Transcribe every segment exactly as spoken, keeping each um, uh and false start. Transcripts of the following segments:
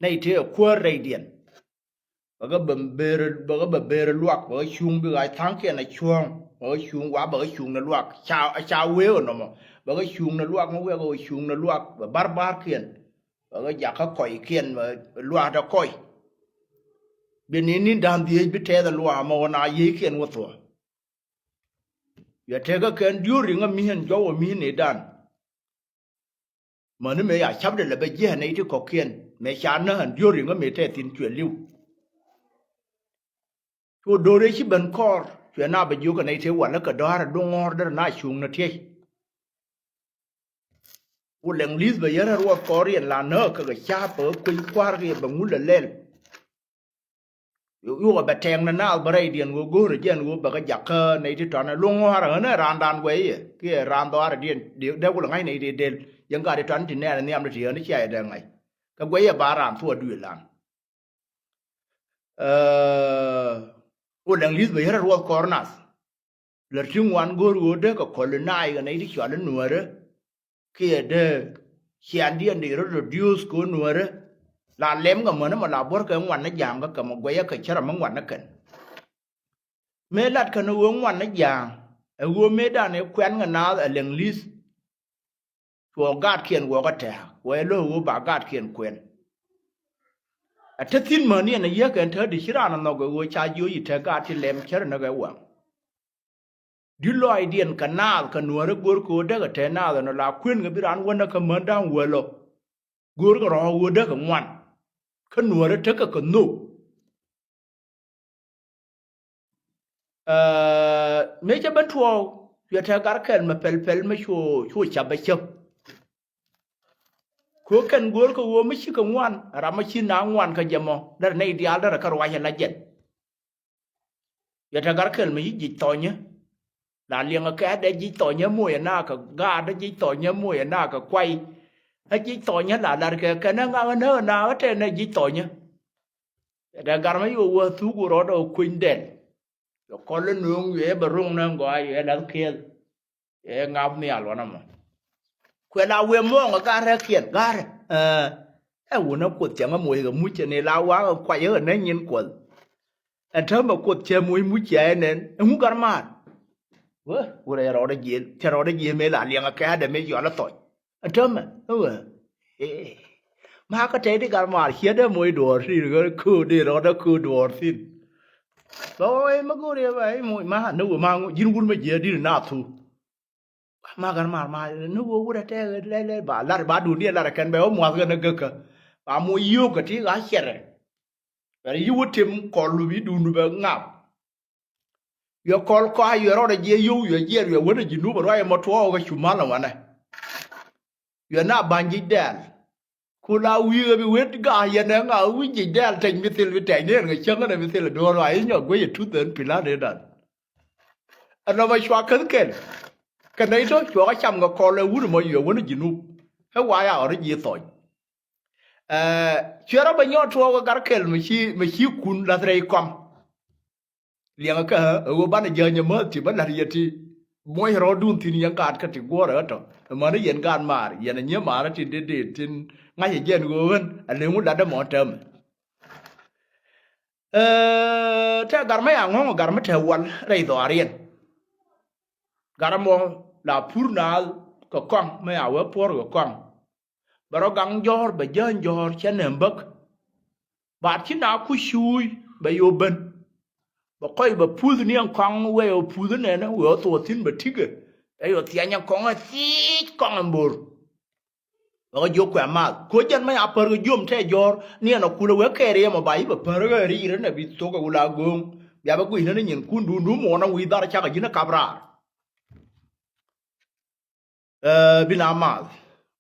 Nɛy tëë kuäär rɛydiɛn. Bɛ kɛ bɛ ber, bɛ kɛ bɛ ber luak, bɛ kɛ cuŋ bi ɣac tha̱a̱ŋkiɛn a cuɔ̱ɔ̱ŋ, bɛ kɛ cuŋ wa, bɛ kɛ cuŋ ni luak. Ca, ca wee ɣä nɔmɔ. Bɛ kɛ cuŋ ni luak, mi wek ɣä cuŋ ni luak, bɛ bar barkiɛn. Bɛ kɛ jakä kɔckiɛn, bɛ luaak dɛ kɔc. Bi ni ni da̱ŋ dhieec bi tɛth luaak mɔ na yiëëkiɛn wä thuɔ̱k. Yɛ tekɛ kɛn diööri ŋä mi̱i̱n jɔwä mi̱i̱n ni dan. Mäni mëë ya ca̱pdɛ lɛ bɛ jiɛn nɛy ti kɔ̱kiɛn mëë ca näk ɛn diööri ŋä mëë tɛ thi̱n cuɛ li̱w. Cu do̱r ëë ci ben kɔɔr cuɛ na bɛ jiök kɛ nɛy tëë walä kɛ dɔ̱a̱r ɛ do̱ŋ ŋɔ̱ɔ̱r derɛ na cuŋ ni tiɛc. Ku lɛŋ li̱th bɛ yɛn rɛ ruɔth kɔɔr yɛn la näk kɛ kɛ ca̱a̱p kɛ kɛ kui̱ny kua̱r kɛ yɛ bɛ ŋul ɛ lɛl. Yukɛ bɛ tɛŋ ni naath bä rɛydiɛn ɣöö go̱o̱rä jɛn ɣöö bɛ kɛ jakä nɛy ti tɔ̱nɛ luŋ ɣɔ̱a̱rä ɣän ɛ raan dan guɛy yɛ kiɛ raan dhɔaarä diɛn dee kulɛ ŋa̱c nɛy ti del yɛn gat ti tɔ̱n ti nɛɛn nhiam ti ti ɣän i̱ cia yɛ dee ŋa̱c. Kɛ guɛy yɛ ba raan thuɔɔk duëël lan. Ɛ, ku lɛŋ li̱th bɛ yɛn rɛ ruɔth kɔɔr nath. Lär ti ŋuan go̱o̱r ɣöö dee kɛ kɔl i̱ naay kɛ nɛy ti cɔal i̱ nuäärä. Kiɛ dee ciandiɛn dee rɔ reduce kɛ ɣöö nuäärä. La lɛm kɛ mänä mɔ la buɔ̱rkɛ ŋuan ni ja̱a̱ŋ kä kɛ mɔ guɛyä kɛ cärä mi ŋuan ni kɛn. Mëë lat kɛn ɣöö ŋuan ni ja̱a̱ŋ ɛ ɣöö mëëdan ëë kuɛn kɛ naath ɛ lɛŋ li̱th. Cuɔ gaatkiɛn guɔkä tɛ̱̈ɛ̱̈ wee lo̱k ɣöö ba gaatkiɛn kuɛn. Ɛ te thi̱n mäni ɛn a yiäk ɛn te di ci raan ɛ nhɔk ɛ ɣöö ca jiöc i̱ te gaat ti lɛm cär ni kɛ waŋ. Di lɔaacdiɛn kɛ naath kɛ nuäärä go̱r kɛ ɣöö däkɛ te naath ɛn ɔ la kuën kɛ bi raan wänä kä män da̱ŋ wäl ɔ. Go̱r kɛ rɔ̱ ɣöö däkɛ ŋuan. Kä nuäärä tekɛ kɛ nhök. Ɛ, mëë cä ben tuɔɔk cuɛ te gar kɛl mɛ pɛl pɛl mɛ cu, cu cap bɛ cäp. Kɛ ɣöö kɛn go̱r kɛ ɣöö mi cikɛ ŋuan ram mi ci na ŋuan kä jɛ mɔ derɛ nɛy diaal derɛ kä ruacɛ la jɛn. Yɛ te gar kɛl mi ci jic thɔnyä. La liɛŋɛ kɛ adɛ jic thɔnyä moc ɛ na kɛ gaat, ɛ jic thɔnyä moc ɛ na kɛ kuay. Ɛ jic thɔnyä la lar kɛ kɛn ɛ ŋaŋ ɛ näk ɛ na ɛ tɛn ɛ jic thɔnyä. Yɛ te gar mi ci wä wä thuk wä rɔɔdɛ wä kueny dɛl. Yɛ kɔl ɛ nööŋ yɛ bɛ ro̱ŋ nä ŋɔa yɛ lath kiɛth. Ɛ ŋap nhial wanɛ mɔ. Kuɛ la wëë muɔ̱ɔ̱ŋ ɛ ga̱rɛ kiɛn ga̱rɛ. Ɛ, ɛ wunä kuoth cɛ ŋä moc kɛ muc cɛ ni la waŋ ɛ kuac ɛ nä nyin kuɔth. Ɛ täämɛ kuoth cɛ moc muc cɛ ɛ nɛn ɛ ŋu gar maar. Wä wurɛ cɛ rɔɔdɛ jiël cɛ rɔɔdɛ jiël mëë la liɛŋɛ kɛ adɛ mëë cɔal ɛ thɔc. Ɛ täämɛ ɛ wä. Ɛ, ma kä tɛy di gar maar ciɛ dee moc duɔɔr thi̱n ɣä kööt di rɔɔdɛ kööt duɔɔr thi̱n. Lɔ ɛ ma go̱o̱r yɛ bɛ ɛ moc ma ni wä ma ji̱n wur mɛ jiɛ di na thu. Ma gat mar ma ni wä wurɛ tɛk lɛ lɛ ba lar ba dun diɛ lar kɛn bɛ wä muath kɛn gäkä. Ba mo yio̱k kɛ ti ɣa̱ cɛrɛ. Bɛ yi wä tim kɔl lu bi dun bɛ ŋap. Yɔ kɔl kɔ a yɔ rɔɔdɛ jiɛ yio̱w yɔ jiɛ yɔ wänä ji̱ nup ruac mɔ tuɔɔk kɛ cu mal wanɛ. Yɔ na ba̱ny ji̱ dɛl. Ku la wi̱i̱ ɣä bi wet ga̱a̱ yɛn ɛ ŋa wi̱c ji̱ dɛl tɛny mi thil bi tɛny ni ɛn kɛ cäŋ ɛn ɛ mi thil duɔ̱ɔ̱r ruac i̱ nyɔk guec ɛ tuth ɛn pila̱t ëëdan. Ɛn nɔmɔ cua käth kɛl. Kɛ nɛy tɔ̱ cuɔkä cam kɛ kɔl ɛ wut ɛmɔ yuɛ wän ji̱ nup. Ɛ wa ya ɣɔr ji̱ thɔny. Ɛ, cuɛ rɔ bɛ nyɔɔt tuɔɔk ɛ gar kɛl mi ci, mi ci kun lath rɛy kɔm. Liɛŋɛ kä ɛ ɣöö banɛ jäny ɛ mäth ti bä la̱t yɛ ti. Muɔc rɔɔdun thi̱n yɛn gaat kä ti guɔ̱ɔ̱rɛ ɣä tɔ. Ɛ mäni yɛn gaat maar, yɛn ɛ nyiee maar ɛ ti dee dee thi̱n ŋa̱c ɛ jɛn ɣöö ɣän ɛ leŋ wä latdä mɔ täämɛ. Ɛ, tɛ gar mä ya ŋɔ̱ŋ ɛ gar mä te wal rɛy dhɔaariɛn. Gar mɔ la pur naath kɛ kɔaŋ mä ya wee puɔ̱r kɛ kɔaŋ. Bɛ rɔ gaŋ jɔ̱ɔ̱r bɛ jäny jɔ̱ɔ̱r cɛ nɛm bäk. Ba ci na ku cuuc bɛ yop ben. Bɛ kɔc bɛ puth ni ɛn kɔaŋ wee ɔ puth nɛnɛ wee ɔ thuɔɔk thi̱n bɛ tikɛ. Ɛ yɔ thiany ɛn kɔaŋ ɛ thiec kɔaŋ ɛn bo̱r. Bɛ kɛ jiök kuɛ math ko̱ jɛn mɛ a pär kɛ jiöm tɛ jɔ̱ɔ̱r ni ɛn ɔ kulɛ wee kɛɛr yɛ mɔ ba yi bɛ pär kɛ ri̱c rɛ nɛ bi thok ɛ wula go̱o̱ŋ. Bia bɛ guic nɛ ni nyin kun duun duun muɔɔn ɛ wi̱i̱ dhar cakɛ ji̱n ɛ kap raar. Ɛ, bi na math.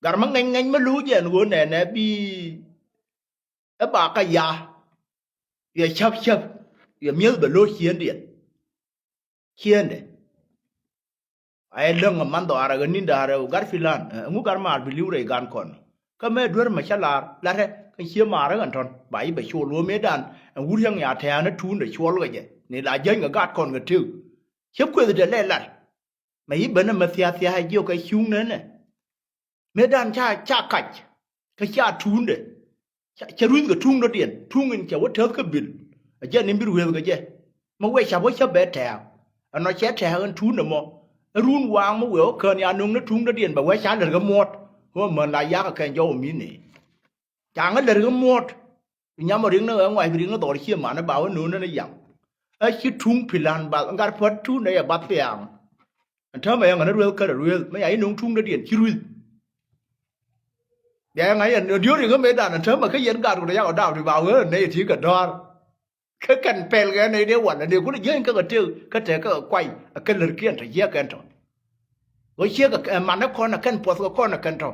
Gar mä ŋɛny ŋɛny mä lo̱k jɛn ɣöö nɛnɛ bi ɛ ba kä ya. Yɛ cäp cäp. Yɛ mi̱eth bɛ lo̱k ciëndiɛn. Ciëndɛ. A yɛ läŋ ɛ man dhɔaarɛ ɣä ni̱n da̱a̱rɛ ɣä gar filan. Ɛ, ŋu gar maar bi li̱w rɛy gan kɔn. Kä mëë duer mɛ cä lar. Larɛ. Kä cie maar ɣän tɔ̱n. Ba yi bɛ col ɣöö mëëdan. Ɛ wur yäŋ ya tɛ̈ɛ̈n ɛ tuundɛ cuɔl kɛ jɛ. Ni la jäny kɛ gat kɔn kɛ tëk. Cä kuethdɛ lɛ lar. Mɛ yi ben ɛmɛ thia̱thia̱ jiök ɛ cuŋ nɛnɛ. Mëëdan ca ca kac kä ca tuundɛ. Cɛ, cɛ ruth kɛ tuŋdädiɛn, tuŋ in cɛ wä tɛth kä bil. Ɛ jɛ ni bi rueth kɛ jɛ. Mi wee ca wä cä bɛ tɛ̈ɛ̈k. Ɛnɔ cɛ tɛ̈ɛ̈k ɛn tuun ɛmɔ. Ɛ run waaŋ mi wee wä kään ya nöŋ ni tuŋdädiɛn bɛ wee ca lät kɛ muɔ̱t. Ɣöö män la yakä kɛn jɔw mi ni. Ca ŋä lät kɛ muɔ̱t. Nyam ɔ riŋ ni ɣä ŋuac bi riŋ ni dhɔr cie man ba wä nööŋ ni yaŋ. Ɛ ci tuŋ pilan bath ŋa̱r puɔ̱t tuun ɛ yɛ bath thiaŋ. Ɛn täämɛ yɛ ŋä ni rueth kärɛ rueth mi ya i̱ nöŋ tuŋdädiɛn ci rueth. Bia yɛ ŋa̱c yɛn diöör i̱ ɣä mëëdan ɛn täämɛ kä yɛn gat kut ɛ yak ɔ dap ti ba wee nɛy ti kɛ dɔ̱a̱r. Kä kɛn pɛl kɛ nɛy dee wal ɛ dee kun jiäny kä kɛ tëk kä tɛk kä kɛ kuay ɛ kɛ lär kiɛn tɔ jiäk kɛn tɔ. Ɣä ciek ɛ man ɛ kɔn ɛ kɛn puɔth kɛ kɔn ɛ kɛn tɔ.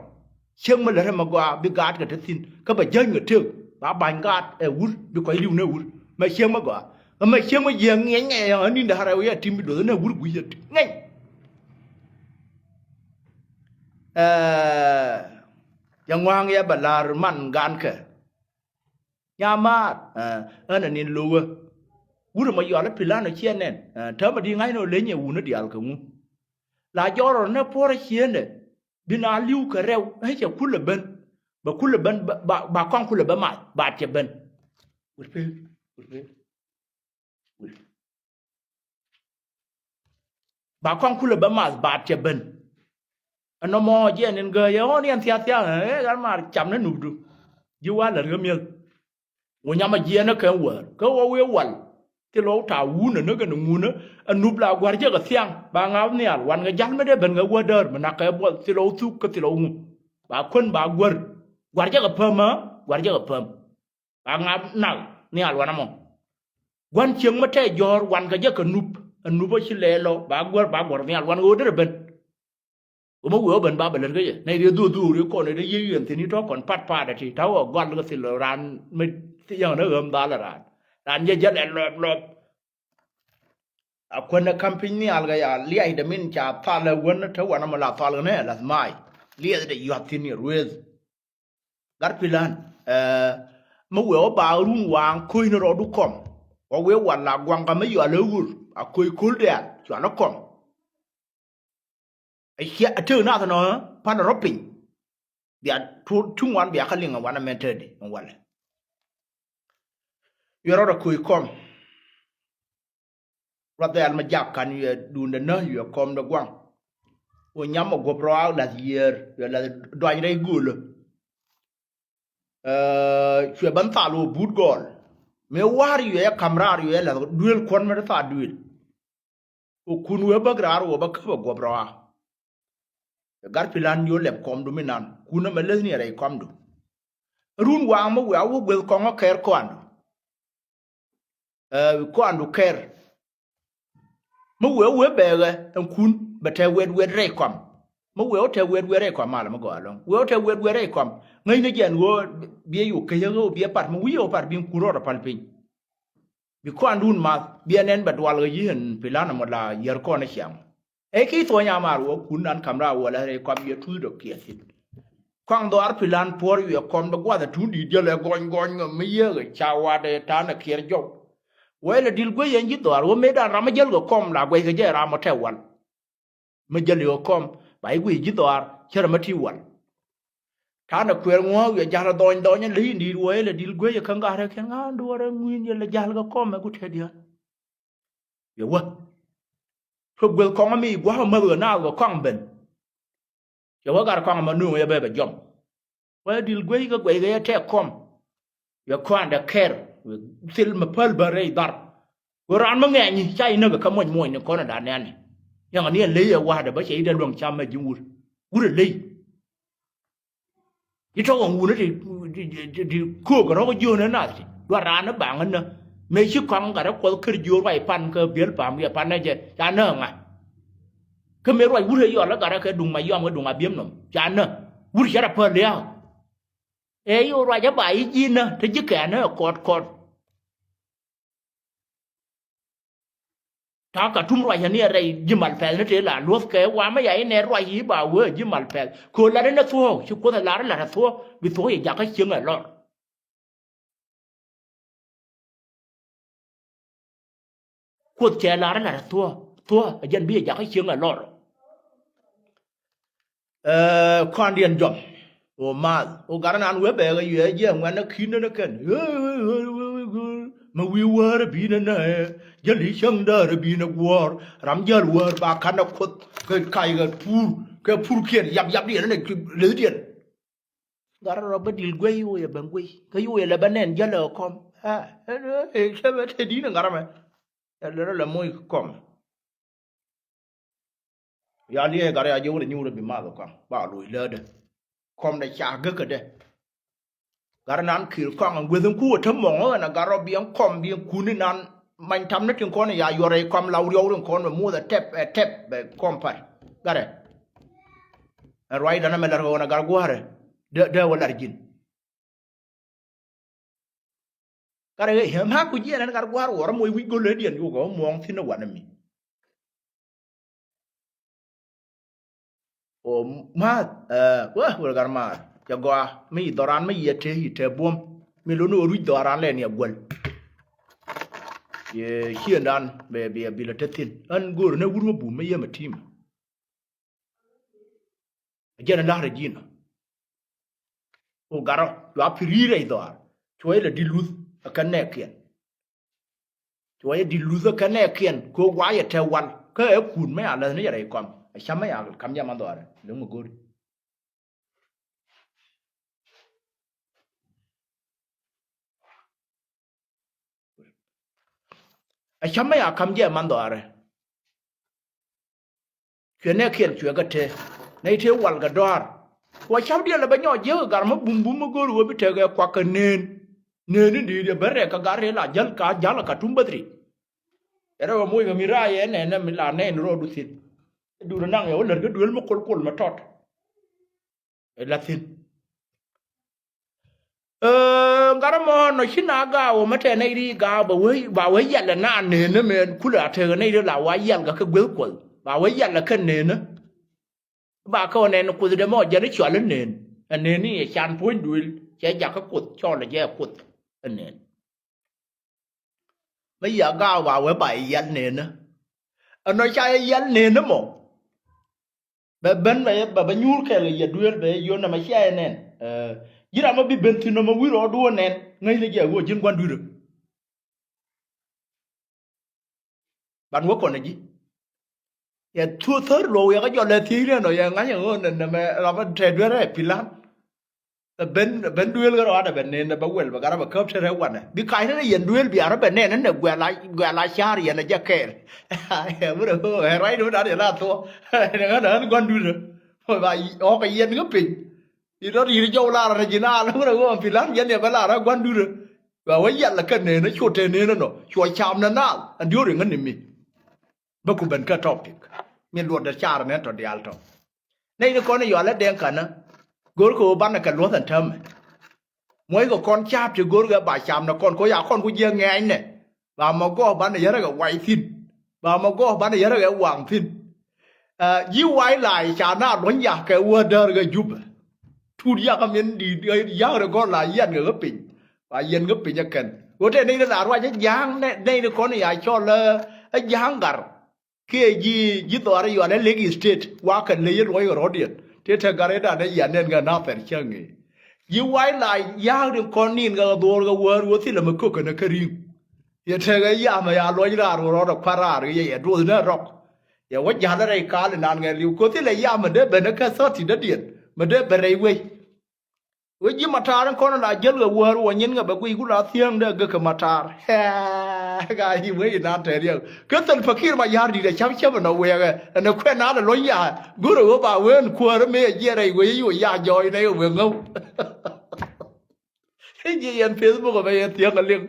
Ciek mi lät ɛmɛ gɔaa bi gaat kɛ te thi̱n kä bɛ jäny kɛ tëk ba ba̱ny gaat ɛ wur bi kɔc li̱w ni wur mɛ ciek mi gɔaa. Kä mɛ ciek mi jiɛɛŋ ŋiɛc ŋiɛc ɛ ɣän ni̱n da̱a̱r ɛ wi̱i̱ ɛ ti̱m bi duɔth ɛn ɛ wur gui̱c ɛ ŋiɛc. Ɛɛ, yɛ ŋua̱a̱ŋ yɛ bɛ la̱r man gankɛ. Nyamaar, ɛɛ, ɣän ɛ ni̱n lo̱wä. Wur ɛmɔ yɔal i̱ pi̱la̱n ɔ ciɛ nɛn, ɛɛ, täämɛ di ŋa̱cnɛ ɔ leny ɛ wun i̱ diaal kɛ ŋu. La jɔɔr rɔ ni puɔ̱r ɛ ciëëndɛ bi na li̱w kɛ rɛw ɛ cɛ kulɛ ben. Bɛ kulɛ ben ba, ba, ba kɔŋ kulɛ bä math ba cɛ ben. Wut pek, wut pek. Ba kɔŋ kulɛ bä math ba cɛ ben. Ɛnɔmɔ jiɛn in gääc ɛ ɣɔn yɛn thiath thiath ɛ ɣän maar cam ni nupdu. Ji̱ wa lät ɣä mi̱eth. Wä nyam a jiɛn ɛ kɛn wäär kä wä wi̱i̱ wal. Thil ɣɔw ta̱a̱ wun ɛ näk ɛn ŋun ɛ nup la gua̱r jɛ kɛ thiaŋ ba ŋa̱th nhial wan kɛ ja̱l mi dee ben kɛ wädäär mi nak kɛ buɔth thil ɣɔw thuk kä thil ɣɔw ŋu. Ba kuän ba guäär gua̱r jɛ kɛ päm ɛ gua̱r jɛ kɛ päm. Ba ŋa̱th nak nhial wan ɛmɔ. Gua̱n cieŋ mi tɛɛ jɔ̱ɔ̱r wan kɛ jɛ kɛ nup ɛ nup ɛ ci lɛɛl ɔ ba guäär ba gua̱r nhial wan ɣöö derɛ ben. Ɣöö mi wee ɣä ben ba bɛ lät kä yɛ nɛy dee dhuɔ̱k dhuɔ̱k riek kɔn ɛ dee yiëë yɛn thi̱n i̱ tɔ̱ kɔn pat pat ɛ ti ta̱wä gɔl kä thil raan mi yäŋ ni ɣäm dhal ɛ raan. Raan jɛ jäl ɛ lɔp lɔp. A kuän ɛ ka̱m piny nhial kɛ ya liac dɛ min ca thal ɛ wän te wanɛ mɔ la thal kɛ nɛ ɛ lath mac. Liath dɛ yuath thi̱n yɛ ruëëth. Gat pi̱la̱n, ɛɛ, mi wee wä ba run waaŋ ko̱cni rɔɔdu kɔm. Wä wee wal la guaŋ kä mi yual ɛ ɣur a ko̱c ko̱l diaal cual ɛ kɔm. Ɛ ciɛ a tek nath nɔ pan rɔ piny. Bia tuŋ wan bia kä liŋ ɛ wan ɛ mɛn tɛɛdi ɛn walɛ. Yuɛ rɔɔd a ko̱c kɔm. Ruath dhɛl mi jak kan yuɛ duundɛ nä yuɛ kɔm dɛ guaŋ. Wä nyam mɔ guɔp rɔa lath yiër yuɛ lath duany rɛy göölä. Ɛɛ, cuɛ bän thal wä but gɔɔl. Mëë wa̱r yuɛ yɛ ka̱m raar yuɛ yɛ lath duëël kuɔ̱n mi ti thaat duëël. Wä kun wee bäk raar wä bä käp ɛ guɔp rɔa. Ɛ gat pi̱la̱n diö lɛp kɔmdu mi nan kun ɛmɛ läthni ɛ rɛy kɔmdu. Run waaŋ mi wee a wä gueth kɔŋä kɛɛr kɔandu. Ɛɛ, kɔandu kɛɛr. Mi wee wee bɛɛkɛ ɛn kun bɛ tɛ wɛt wɛt rɛy kɔm. Mi wee wä tɛ wɛt wɛt rɛy kɔm malɛ mi gɔaa ɛlɔ̱ŋ wee wä tɛ wɛt wɛt rɛy kɔm. Ŋäcnɛ jɛn ɣöö biɛ yo̱k kecä ɣöö biɛ pat mi wi̱i̱ ɣöö pat bi̱i̱ kun rɔɔdɛ pal piny. Bi kɔan dun math biɛ nɛn bɛ dual ɣä yi̱ ɛn pi̱la̱n ɛmɔ la yär kɔn ɛ ciaŋ. Ɛ ki thuɔ̱ny amaar wä kun nan ka̱m raar wä lɛ rɛy kɔm yɛ tuth dɔ̱k kiɛ thi̱n. Kɔaŋ dhɔaar pi̱la̱n puɔ̱r wiɛ kɔm dɔ̱k gua̱th ɛ tun di̱i̱t jälɛ gɔny gɔny ŋäm mi yiëëk ɛ ca wa̱t ɛ ta̱a̱n ɛ kiɛɛr jɔw. Wee lɛ di̱l guec yɛn ji̱ dhɔaar wä mëëdan ram mi jäl kɛ kɔm la guɛckɛ jɛ ram ɔ tɛ wal. Mi jäl yɛ kɔm ba i̱ guic ji̱ dhɔaar cärɛ mi ti wal. Ta̱a̱n ɛ kuɛɛr ŋuɔ̱ɔ̱k yɛ ja̱l ɛ dhɔny dhɔny ɛ ley in di̱i̱t wä yɛ lɛ di̱l guec yɛ kä ŋa̱rä kɛn ŋa̱a̱n duɔ̱ɔ̱r ɛ ŋui̱n yɛ lɛ ja̱l kɛ kɔm ɛ ku tɛt yän. Yɛ wä. Kɛ gueth kɔŋ mi gua̱a̱k ɛ mäth ɣä naath kɛ kɔaŋ ben. Yɛ wä gat kɔaŋ ma nuŋ yɛ bɛ bɛ jɔm. Wä di̱l guey kɛ guey kɛ yɛ tɛk kɔm. Yɛ kɔaŋdɛ kɛr thil mi päl bä rɛy dhar. Wä raan mi ŋɛ̈ny ca inäk kä moc moc ni kɔn ɛ da̱a̱n nɛ̈ni. Yɛŋ ni ɛn ley ɛ wa̱a̱dɛ bä cɛ idɛ luäŋ cam mɛ ji̱ wur. Wur ɛ ley. Ci tɔk ɛn wuni ti, ti, ti, ti köök rɔ̱k jiön ɛ nath ti duar raan ɛ baŋ ɛ nä. Mëë ci kɔaŋ gat ɛ kuɔth kär jiöör ruac pan kä biël pa̱a̱m yɛ pan ɛ jɛ ca nä ŋa. Kä mëë ruac wut ɛ yɔl ɛ gat ɛ kɛ duŋ ma yɔm kɛ duŋ a biëm nɔm ca nä. Wut cɛ rɔ päl lia̱a̱k. Ɛ yi ruac ɛ ba yi ji̱ nä te ji̱ kɛ̈ɛ̈n ɛ kɔt kɔt. Ta̱a̱ Katum ruacä ni ɛ rɛy ji̱ mal pɛl ni tëë la luɔ̱thkɛ wamä ya inɛ ruac i̱ ba wee ji̱ mal pɛl. Kɛ ɣöö lat inɛ thuɔ̱ɔ̱k ci Kuoth ɛ lar i̱ lat ɛ thuɔ̱ɔ̱k bi thuɔ̱ɔ̱k yɛ jakä cieŋ ɛ lɔr. Kuoth cɛ lar i̱ lat ɛ thuɔ̱ɔ̱k, thuɔ̱ɔ̱k ɛ jɛn bi yɛ jakä cieŋ ɛ lɔr. Ɛɛ, kɔaŋdiɛn jɔm. Ɣöö math ɣöö gat ɛnan wee bɛɛkɛ yuɛɛ jiɛ ŋuɛ̈tnɛ ki̱n nɛn ɛ kɛn. Mɛ wi̱i̱ wäär ɛ bi̱i̱n ɛ nɛ ɛ jäl i̱ cäŋ däär ɛ bi̱i̱n ɛ guɔ̱ɔ̱r. Ram jäl wäär ba ka̱n ɛ kuoth kɛ kackɛ pur kɛ purkiɛn yap yapdiɛn ɛn ɛ lethdiɛn. Gat rɔ bä dil guey i̱ wëë ben guey kä i̱ wëë lɛ bä nɛn jälɛ ɛ kɔm. Cä bä te di̱n ɛ gat rɔ mɛ. Ɛ lɛ rɔ lɛ moc kɔm. Ya liɛɛ gat rɔ ya jiɛ wä rɛ nyuur ɛ bi math ɛ kɔm ba loc läätdɛ. Kɔm dɛ ca gäkädɛ. Gat rɔ nan ki̱i̱r kɔaŋ ɛn gueth in ku ɛ te mɔŋ ɣän ɛ gat rɔ bi ɛn kɔm bi ɛn kun inan. Many tam ni tin kɔn ya yuɔr ɛ kɔm la riɔw rin kɔn mɛ muth ɛ tɛp ɛ tɛp bɛ kɔm pa̱t. Gat rɛ. Ɛ ruacdan ɛmɛ lar kɛ ɣän ɛ gat gua̱a̱rɛ. Dee wä lar ji̱n. Gat rɛ ɣä ma ku jiɛn ɛn gat gua̱a̱r wuɔr ɛmɔ i̱ wi̱c go̱l ɛ diɛn yukɛ ɣä muɔ̱ɔ̱ŋ thi̱n ɛ wanɛ mi. Ɣöö math wä wä gat maar cɛ gɔaa mi yi dhɔran mi yiɛ te yi te buɔ̱m. Mi lon ɣöö ruc dhɔran lɛ ni ɛ guäl. Yɛ ciëndan bɛ bi ɛ bil ɛ te thi̱n ɣän go̱o̱r ni wur wä bum mi yɛm ɛ ti̱i̱m. Jɛn ɛ la̱rä ji̱n ɔ. Ku gat rɔ cua pi̱r i̱ rɛy dhɔaar cuɔ̱c lɛ di̱t luth ɛ kɛn nɛɛkiɛn. Cuɔ̱c ɛ di̱t luth ɛ kɛn nɛɛkiɛn kɛ ɣöö guayɛ te wal kä ɛ kun mɛ a läth ni jɛ rɛy kɔm. Ɛ cam mɛ a kam jɛ man dhɔaarɛ lëŋ mɛ go̱ri. Ɛ cam mɛ ya kam jɛ man dhɔaarɛ. Cuɛ nɛɛkiɛn cuɛ kɛ te nɛy te wal kɛ dɔaar. Kua cam diɛl ɛ bɛ nyɔk jiäk ɛ gar mä bum bum mä go̱o̱r ɣöö bi tekɛ kuak kɛ neen. Neen in di̱i̱t yɛ ben rɛk kɛ gar rɛl a jäl ka jäl ɛ ka tum bäthri. Ɛ rɛw ɛ moc kɛ mi raay ɛ nɛn ɛ mi la nɛn rɔɔdu thi̱n. Ɛ duundɛ naŋ yɛ wä lät kä duel mi kol kol mɛ tɔt. Ɛ la thi̱n. Gat ɛmɔ nɔ ci na gaawä mɛ tɛ nɛy ri gaawä ba wee ba wee yɛl ɛ na neen ni mɛ kulɛ a tekɛ nɛy ri la wa yɛl kɛ kɛ gueth kuɔth ba wee yɛl ɛ kɛ neen ni. Ba kɛ wä nɛn kuoth dee mɔ jɛn i̱ cɔal i̱ neen ɛ neen ni ɛ can puɔ̱ny duël cɛ jakä kuoth cɔl ɛ jɛ kuoth ɛ neen. Mä yia gaak ba wee ba yɛ yɛl neenä. Ɛnɔ ca yɛ yɛl neenä mɔ. Bɛ ben bɛ bɛ bɛ nyuur kɛɛl kɛ yɛ duëël bɛ yɛ yön ɛmɛ cia yɛ nɛn. Ji̱n ram mä bi ben thi̱n nɔmɔ wi̱r ɣɔɔdu wä nɛn ŋäcnɛ jɛ wä ji̱n gua̱n dui̱rä. Ban wä kɔn ɛ ji̱. Yɛ thuɔ̱k thär luɔk wiɛkä jɔl ɛ thiec rɛn ɔ yɛ ŋa̱c ɛ ɣöö nɛn nɛmɛ ram mä tɛt dueerä ɛ pi̱l lan. Ɛ ben ɛ ben duëël kä rɔɔdɛ bɛ nen ɛ bɛ wɛl bɛ gat ɛ bɛ käp te rɛw wanɛ bi kac rɛn ɛ yɛn duëël bia rɔ bɛ nɛn ɛn ɛ guɛl a guɛl a ca̱r yɛn ɛ jɛ kɛɛl. Ɛ wurɛ ɣöö ɛ ruacni wä dan yɛn a thuɔ̱k. Ɛ ɣän ɛ ɣän gua̱n dui̱rä. Ba ɣɔk ɛ yɛn kä piny. I̱ dɔ̱r yi̱r jɔw lar ɛ ji̱ naal wurɛ ɣöö ɛn pi̱l lan yɛn yɛ bɛ lar ɛ gua̱n dui̱rä. Ba wä yɛl ɛ kɛ nen ɛ cu te nen ɛnɔ cu cam nɛ naal ɛn diöör iŋä ni mi. Bä ku ben kä topic mi luɔt dee car nɛ tɔ diaal tɔ. Nɛy ni kɔn i̱ yɔal ɛ dɛŋ kanä go̱rkɛ ɣöö banɛ kɛ luɔ̱th ɛn täämɛ. Muɔckɛ kɔn ca̱a̱p ti go̱rkɛ ba cam nɛ kɔn kɛ ɣöö ya kɔn ku jiɛ ŋɛɛny nɛ. Ba mɔ gɔɔk banɛ yärä kɛ wac thi̱n. Ba mɔ gɔɔk banɛ yärä kɛ waŋ thi̱n. Ji̱ wac lac ca na luɔ̱ny yak kɛ wä däär kɛ Jubɛ. Tut yak min di̱i̱t yak rɛ gɔl la yian kɛ ɣä piny. Ba yian ɣä piny ɛ kɛn ɣöö tɛ nɛy ni la ruac ɛ ja̱a̱ŋ nɛy ni kɔn ya cɔl ɛ ja̱a̱ŋ gar. Kiɛ ji̱ ji̱ dhɔaar ɛ yual ɛ Lake State wakɛ ley ɛ luɔc kɛ rɔ̱diɛn tëë te gar ɛ dan ɛ yian nɛn kɛ nathɛr cäŋ ëë. Ji̱ wac la ya̱a̱k rin kɔn nin kɛ dhuɔ̱ɔ̱r kɛ wäär ɣöö thilɛ mi kökɛ nɛ kä ri̱ŋ. Yɛ tekɛ yamɛ ya luɔc raar ɣöö rɔɔdɛ kua̱r raar yɛ yɛ duɔth nɛ rɔk. Yɛ wä ja̱l rɛy kaal inan ŋɛn li̱w kothi lɛ yam mi dee ben kä thɔti dädiɛn mi dee ben rɛy wec. Wec ji̱ matar in kɔn la jäl kɛ wäär wä nyin kɛ bɛ guiy ku la thiäŋ dee gek kɛ matar. Ka yi wec inan tɛɛr yɛ kä thil pakir ma ya̱r di̱t ɛ cäp cäp inɔ wɛɛkɛ ɛn ɛ kuɛn al ɛ luɔ̱ny ya. Go̱rɛ ɣöö ba wee in kuäär mi ɛ jiɛn rɛy wec i̱ wä ya jɔɔy nɛ yɛ wee ŋäw. Ji̱ yɛn Facebook ɛmɛ yɛn thiäŋ a liŋ.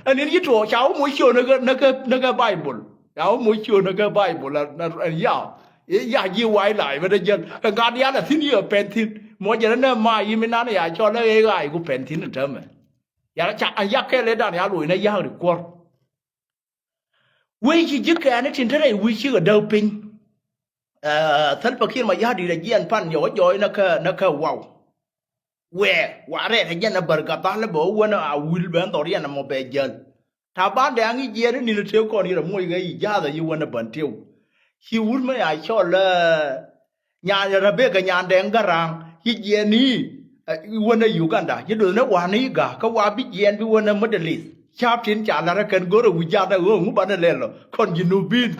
Ɛn in ji̱ tuɔɔk ca wä moc ciö näkä näkä Baibol. Ca wä moc ciö näkä Baibol ɛn ya. Ya ji̱ wac lac bä dee jäl kɛ gat yan a thi̱n yɛ pɛn thi̱n. Muɔc jɛn ɛn nɛ ma yi̱ mi nan ya cɔl ɛ ɣa̱c ku pɛn thi̱n ɛn täämɛ. Ya ca a yak kɛl ëëdan ya loc nɛ yak ri kuɔr. Wec ci ji̱ kɛɛni tin te rɛy wi̱c cikɛ däk piny. Thälpä kiɛn ma ya̱r di̱t a jiɛn pan yɛ wä jɔɔc näkä näkä waw. Wɛɛ wa rɛɛt a jɛn a bär gat dhal bɛ wä wän a wil bɛ nhɔr yɛn a mɔ bɛ jäl. Ta̱a̱ ban dɛ̈ɛ̈ŋ i̱ jiɛɛn i̱ ni̱n a tëë kɔn yɛn a muɔc kɛ i̱ ja̱a̱th a yi wän a bän tiw. Ci wut mä ya cɔl ɛ nyan Rebeka nyan dɛŋ Gäraŋ. Ci jiɛɛn i̱, eh, wänä Uganda, ci duɔth ni wa̱a̱ ni i̱ ga̱a̱, kä wa̱a̱ bi jiɛɛn bi wänä Middle East. Ca̱a̱p tin ca la̱rä kɛn go̱rä wi̱c jatdä ɣöö ŋu banɛ lɛl ɔ, kɔn Jinubin.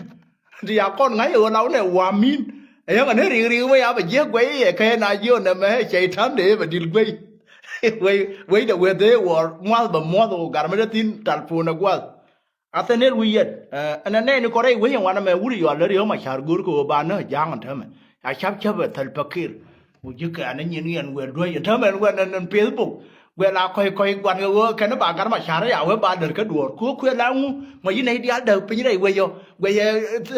Ti ya kɔn ŋa̱c ɣöö law nɛ wa̱a̱ mi̱n. Ɛ yäŋä ni rik rik wä ya bɛ jiäk guɛy i̱ ɛ kɛ na jiö nɛmɛ ɛ cɛy ta̱n dee bɛ dil guɛy. Wec, wec dɛ weth dee wä mua̱th bɛ muɔ̱th ɣöö gat mi dee thi̱n talpon ɛ gua̱th. Athanel wi̱i̱ yɛt, eh, ɛn ɛ nɛɛni kɔn rɛy wec ɛn wanɛ mɛ wut yɔal lät Riek Machar go̱o̱r kɛ ɣöö ba näk ja̱a̱ŋ ɛn täämɛ. A ca̱p ca̱p ɛ Salva Kiir. Ku ji̱ kɛɛn ɛ nyin yɛn wël duäc ɛn täämɛ ɛn wɛn ɛn, ɛn Facebook. Guɛ la kɔ̱c kɔ̱c gua̱n kɛ ɣöö kɛn ba Gat Machar ya wee ba lät kä duɔ̱ɔ̱r. Ku kuɛ la ŋu, ŋuɔ̱c yɛn nɛy diaal däk piny rɛy wec ɔ. Guɛ yɛ,